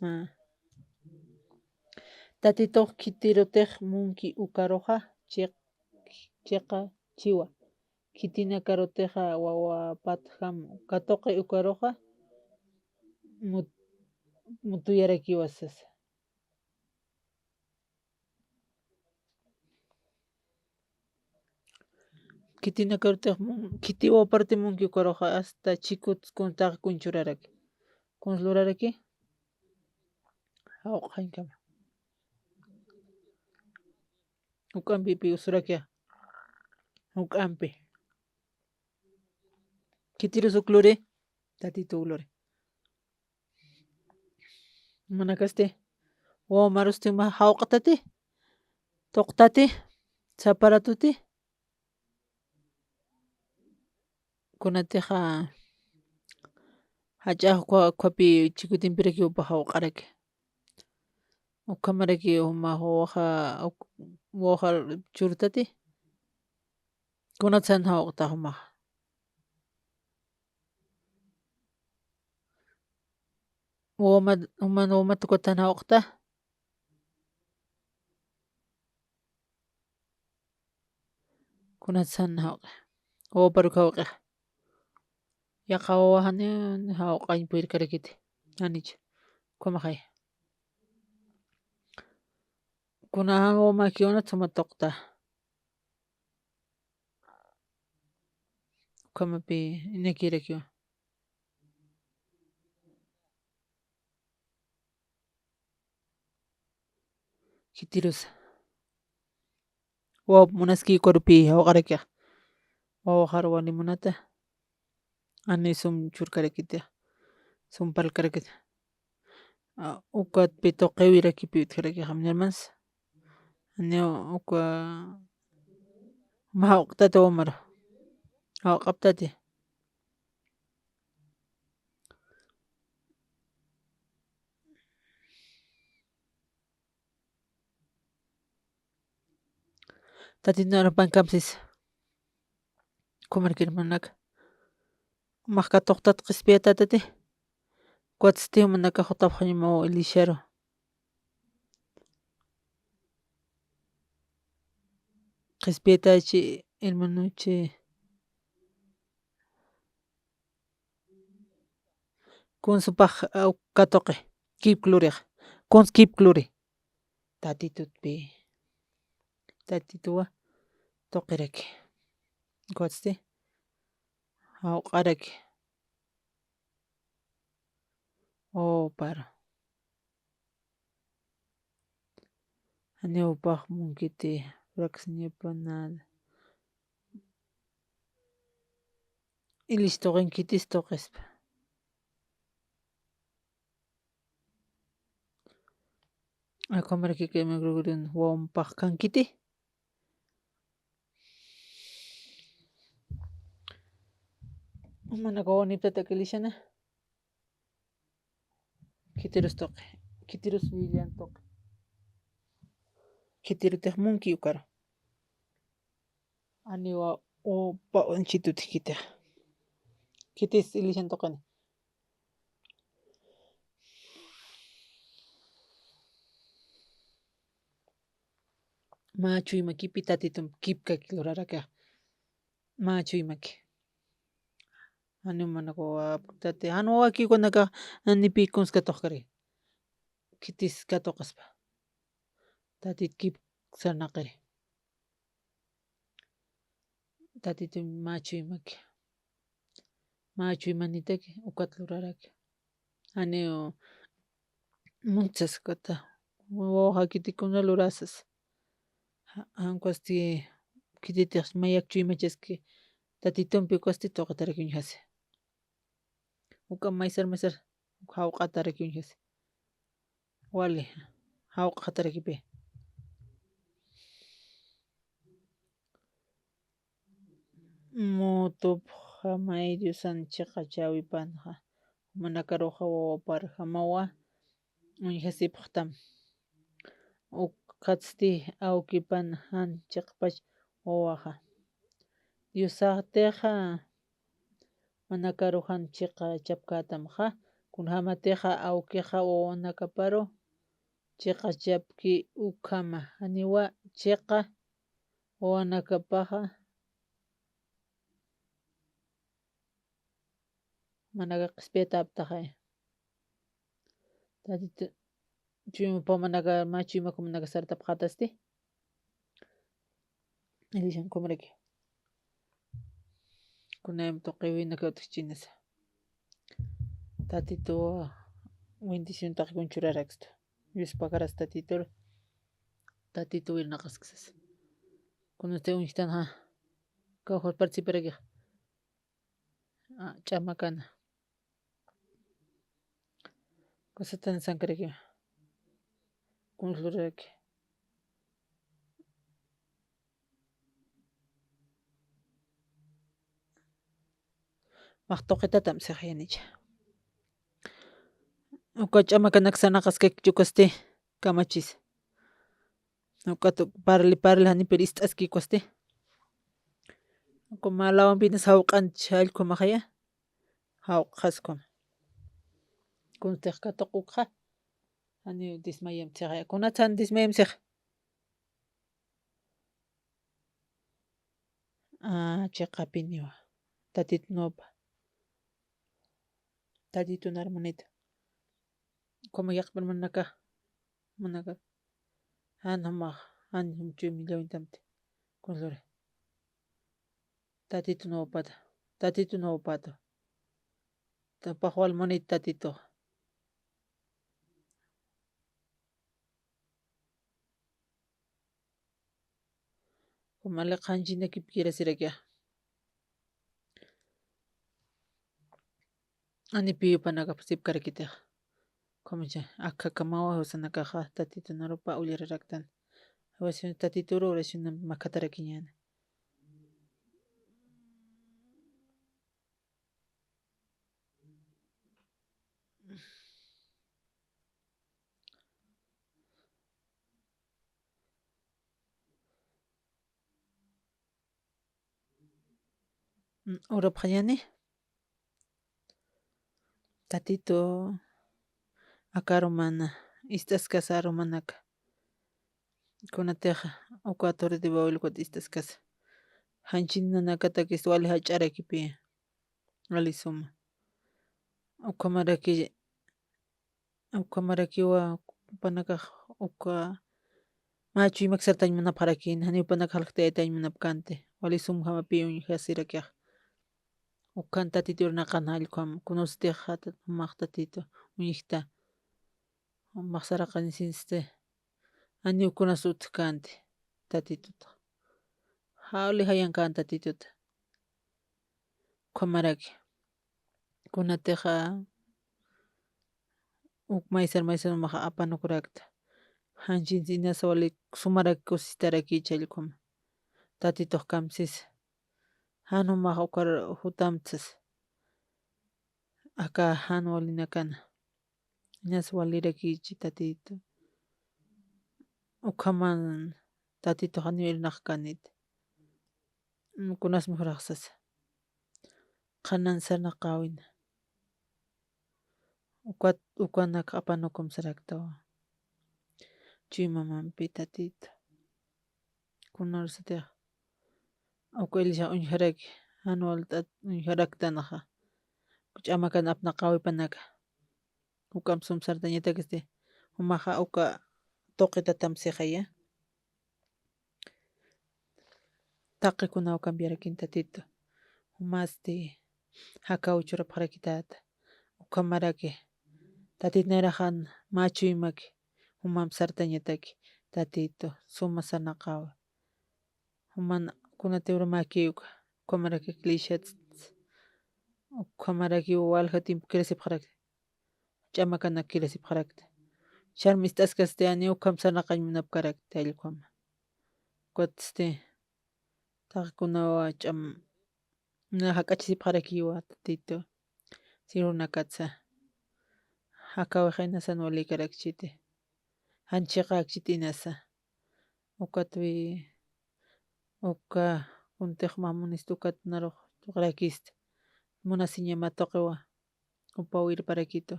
Ah. Tatitux khitirutix munki ukaruxa chiq-, chiqachiwa. Khitinakarutixa wawapatjam katuqi ukaruxa mut-, mutuyarakiwa sasa. Khitinakarutix mun-, khitiwa parti munki ukaruxa hasta chikut kuntax kunchuraraki. Kuns luraraki? Jawq'añkama. Juk'ampipi usurakixa. Juk'ampi. Khitirus uk luri, Tatitu uk luri. Jumanakasti, wawa marusti juma jawq'tati, tuqtati, saparatuti. Kunatixa jach'a ukha-, ukhapi chikutimpiraki jupa jawq'araki. Ukhamaraki juma wawaxa, uk-, wawaxa churtati. Kunatsan jawq'ta jumaxa. Wawama, juman wawamata ukatan jawq'ta. Kunatsan jawq'i. Wawaparuk jawq'ixa. Yaqha wawa janiw jawq'añ puyirkarakiti. Janich. Ukhamaxay. Kuna jan wawamakiw kunat suma tuqta. Ukhamapi inakirakiwa. Khitirusa. Waw, munaski ukarupi jawq'arakixa. Wawaxar wali munata. Jani sum churkarakiti. Sum parlkarakiti. Ah, ukatpi tuqiwirakipi utjarakixa, mi hermanos. Jani uka juma jawq'tati wawamaru. Jawq'aptati. Tatitun arupan kamsis. Ukhamaraki hermanaka. Jumax katuqtat qhispiyatätati. Ukatsti jumanakax jutapxañamaw Elisaru. Qhispiyatachi, hermanochi. Kunsupax, ah, katuqi, kipklurixa. Kuns kipkluri. Tatitutpi. Tatituwa tuqiraki. Ukatsti jawq'araki. Uparu. Janiw upax munkiti, fraxñapanada. Ilis tuqin, khitis tuqispa. Akhamarakiki emigrogrin wawampax kankiti. Manaka wawaniptata kilishana. Khitirus tuqi. Khitirus lillan tuqi. Khitirutix munki ukaru. Aniwa upa unchitutix khitix. Khitis ilishan tuqini. Mä chuymakipi Tatitum kipkak luraraka. Mä chuymaki. Janiw manaka wawapktati, jan wawakikunaka, janipi kuns katuqkari. Khitis katuqaspa. Tatit kipk sarnaqiri. Tatitu mä chuymaki. Mä chuymanitaki ukat luraraki. Janiw muntsas kata. Wawaxa khitikuna lurasas. Ja-, jan ukasti khititix mayak chuymachaski. Tatitumpi ukasti tuqitarak uñjasi. Uka maysar maysar jawq'atarak uñjasi. Wali jawq'atarakipï. Mutupxamay Diosan chiqachäwipanxa, jumanakaruxa wawaparjamawa uñjasipxtam. Ukatsti awkipan jan chiqpach wawaxa. Diosatixa jumanakaru jan chiqachapkätamxa, kunjämatixa awkixa wawanakaparu chiqachapki ukhama, janiwa chiqa wawanakapaxa manaka qhispiyatäptaxay. Tatitu chuymapaw manaka, mä chuymak manaka sartapxätasti. Ilishan ukhamarak. Kunayam tuqiwinaka utjchinasa. Tatitu bendiciontaki kun churarakstu. Yuspakarasta Tatitur. Tatitu wirnaqaskisas. Kunasti uñjtanxa. Kawxar participarakixa. Ah, ch'amakana. Kusatan sankaraki. Kuns luraraki. Max tuqitatam sixyanicha. Uka ch'amakanak sarnaqaskaki ukasti kamachis. Ukat parli parli janipir ist'aski ukasti. Uka mä lawampinas jawq'anch jallkhumaxaya. Jawq'xaskhum. Kunstix katuq ukxa. Janiw dismayamtixaya. Kunatsan dismayamtix. Ah, chiqapiniwa. Tatitun upa. Tatitun hermanita. Como yaqpan manaka. Manaka. Jan jamax, jan jum chuymi llawintamti. Kunsluri. Tatitun upata. Tatitun upata. Tapax wal munit Tatitu. Kumali qanchina kipkirasirakixa. Anipiyu panaka sipkarakitixa. Kumicha, akha kamawa jusanakaxa Tatitun arupa ullararaktan. Oración Tatituru oración makhatarakiñana. Mm, urapxañani. Tatitu, aka arumana, ist'askasa arumanaka. Kunatixa uka Torre de Babel ukat ist'askasa, janchis nanakatakis wali jach'arakipiya, wali suma. Ukhamaraki, ukhamarakiwa jupanakax uka mä chuymak sartañ munapxarakïn, janiw jupanakax jalkt'ayatañ munapkänti, wali sumjamapi uñjasirakixa. Ukan Tatitu irnaqan jallkham, kunasatix jumax Tatitu uñjta. Jumax saraqañasinsti, janiw kunas utjkänti Tatitut. Jawli jayankän Tatitut. Ukhamaraki, kunatixa uk maysar maysar jumax apanukurakta, janchis inasa wali sumarak kusistarakichi jallkhama. Tatitux kamsisa, jan jumax ukar jutamtsas, aka jan walinakana. Inas walirakichi Tatitu. Ukhaman Tatitux janiw irnaqkänit. Mm, kunas mejorxsasa. Qhanan sarnaqäwina. Ukat, ukanak apanukum saraktawa. Chuymamampi Tatitu. Kunasatix uka Elisha uñjaraki, jan walt'at uñjaraktanxa. Ch'amakan apnaqäwipanaka. Juk'amp sum sartañatakisti, jumaxa uka tuqi tatamp sixaya. Taqi kunaw cambiarakin Tatitu. Jumasti jakaw churapxarakitäta. Ukhamaraki Tatit nayraxan mä chuymaki, jumamp sartañataki Tatitu, suma sarnaqäwi. Juman kunatiw urmäki uka, ukhamaraki iglesiats, ukhamarakiw walja tiempo kirasipxarakta, ch'amakanak kirasipxarakta. Ch'am ist'askasti, janiw ukham sarnaqañ munapkarakti jallkhama. Ukatsti taqi kunawa ch'am, na jak'achasipxarakiwa Tatitu. Sirunakatsa. Jakawixay inasan walïkarakchiti. Jan chiqäkchiti inasa. Ukatwi, uka kuntix mä munistu ukat narux tuqirakista. Munasiña mä tuqiwa. Jupaw irparakitu.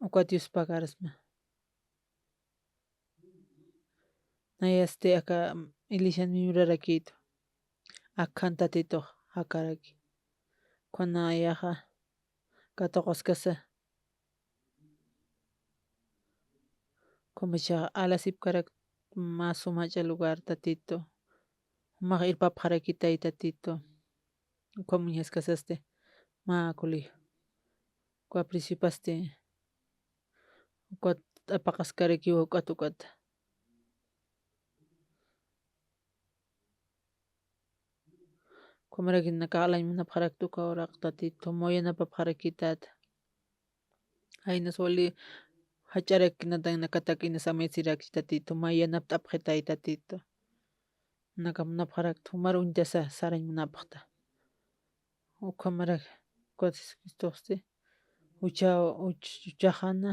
Ukat yuspagarsma. Nayasti aka Elishan miyurarakitu. Akhan Tatitux jakaraki. Kuna nayaxa katuqaskasa. Kumicha alasipkarak mä sumach'a lugar Tatitu. Jumax irpapxarakitay Tatitu. Ukham uñjaskasasti mä kuli. Uka preciopasti. Ukat apaqaskarakiw ukat ukat. Ukhamaraki naka alañ munapxarakta uka uraq Tatitu, mä yanapapxarakitäta. Jaynas wali jach'arakinatanakatak inas amuyasirakchi Tatitu, mä yanapt'apxitay Tatitu. Naka munapxarakta, jumar uñtasa sarañ munapxta. Ukhamarak, ukat Jesucristoxsti, jucha, juch-, juchaxana.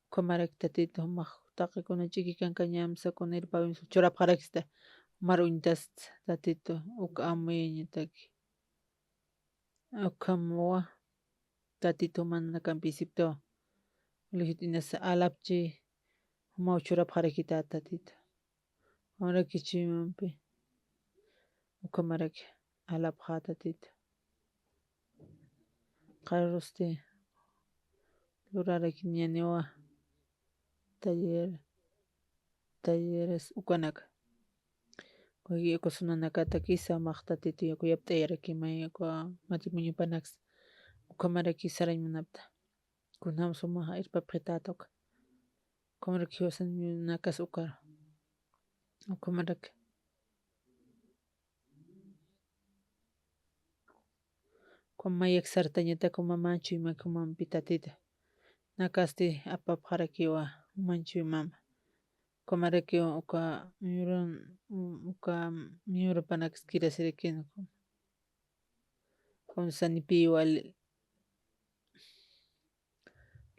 Ukhamarak Tatitu, jumax taqi kuna ch'iki kankañamsa, kuna irpawimsa churapxarakista, jumar uñtasta Tatitu, uka amuyañataki. Ukhamwa Tatitu, jumanakampi isiptawa. Ulijit inasa alapchi, jumaw churapxarakita Tatitu. Ukhamaraki chuymampi. Ukhamaraki alapxä Tatitu. Qharürusti lurarakiñäniwa taller, talleres ukanaka. Uka, uka sunanakatakisa jumax Tatitu uka yapt'ayarakimay uka matrimoniopanaksa. Ukhamaraki sarañ munapta. Kunjam sumaxa irpapxitäta uka. Ukhamarak jiwasan nakas ukar. Ukhamarak. Ukham mayak sartañatak juma mä chuymak jumampi Tatitu. Nakasti apapxarakiwa jumañ chuymama. Ukhamarakiw uka miyuran, uka miyurapanakis kirasirakin. Kunsanipï wali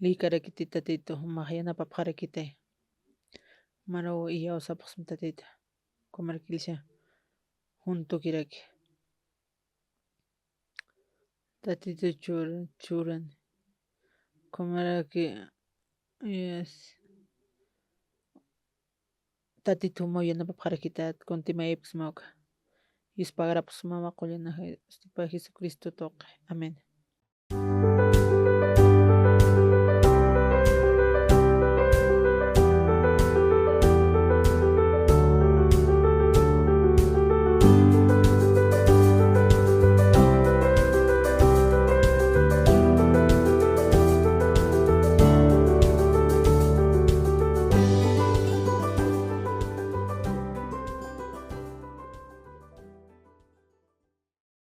lïkarakiti Tatitu, jumax yanapapxarakitay. Jumaruw iyawsapxsma Tatitu. Ukhamaraki Elisha juntukiraki. Tatitu chur-, churan. Kumaraki, yes. Tatitu, mau yanapapxarakitat, kuntimayipxsmawka. Yuspagarapxsmawa qullana Jesucristo tuqi. Amén.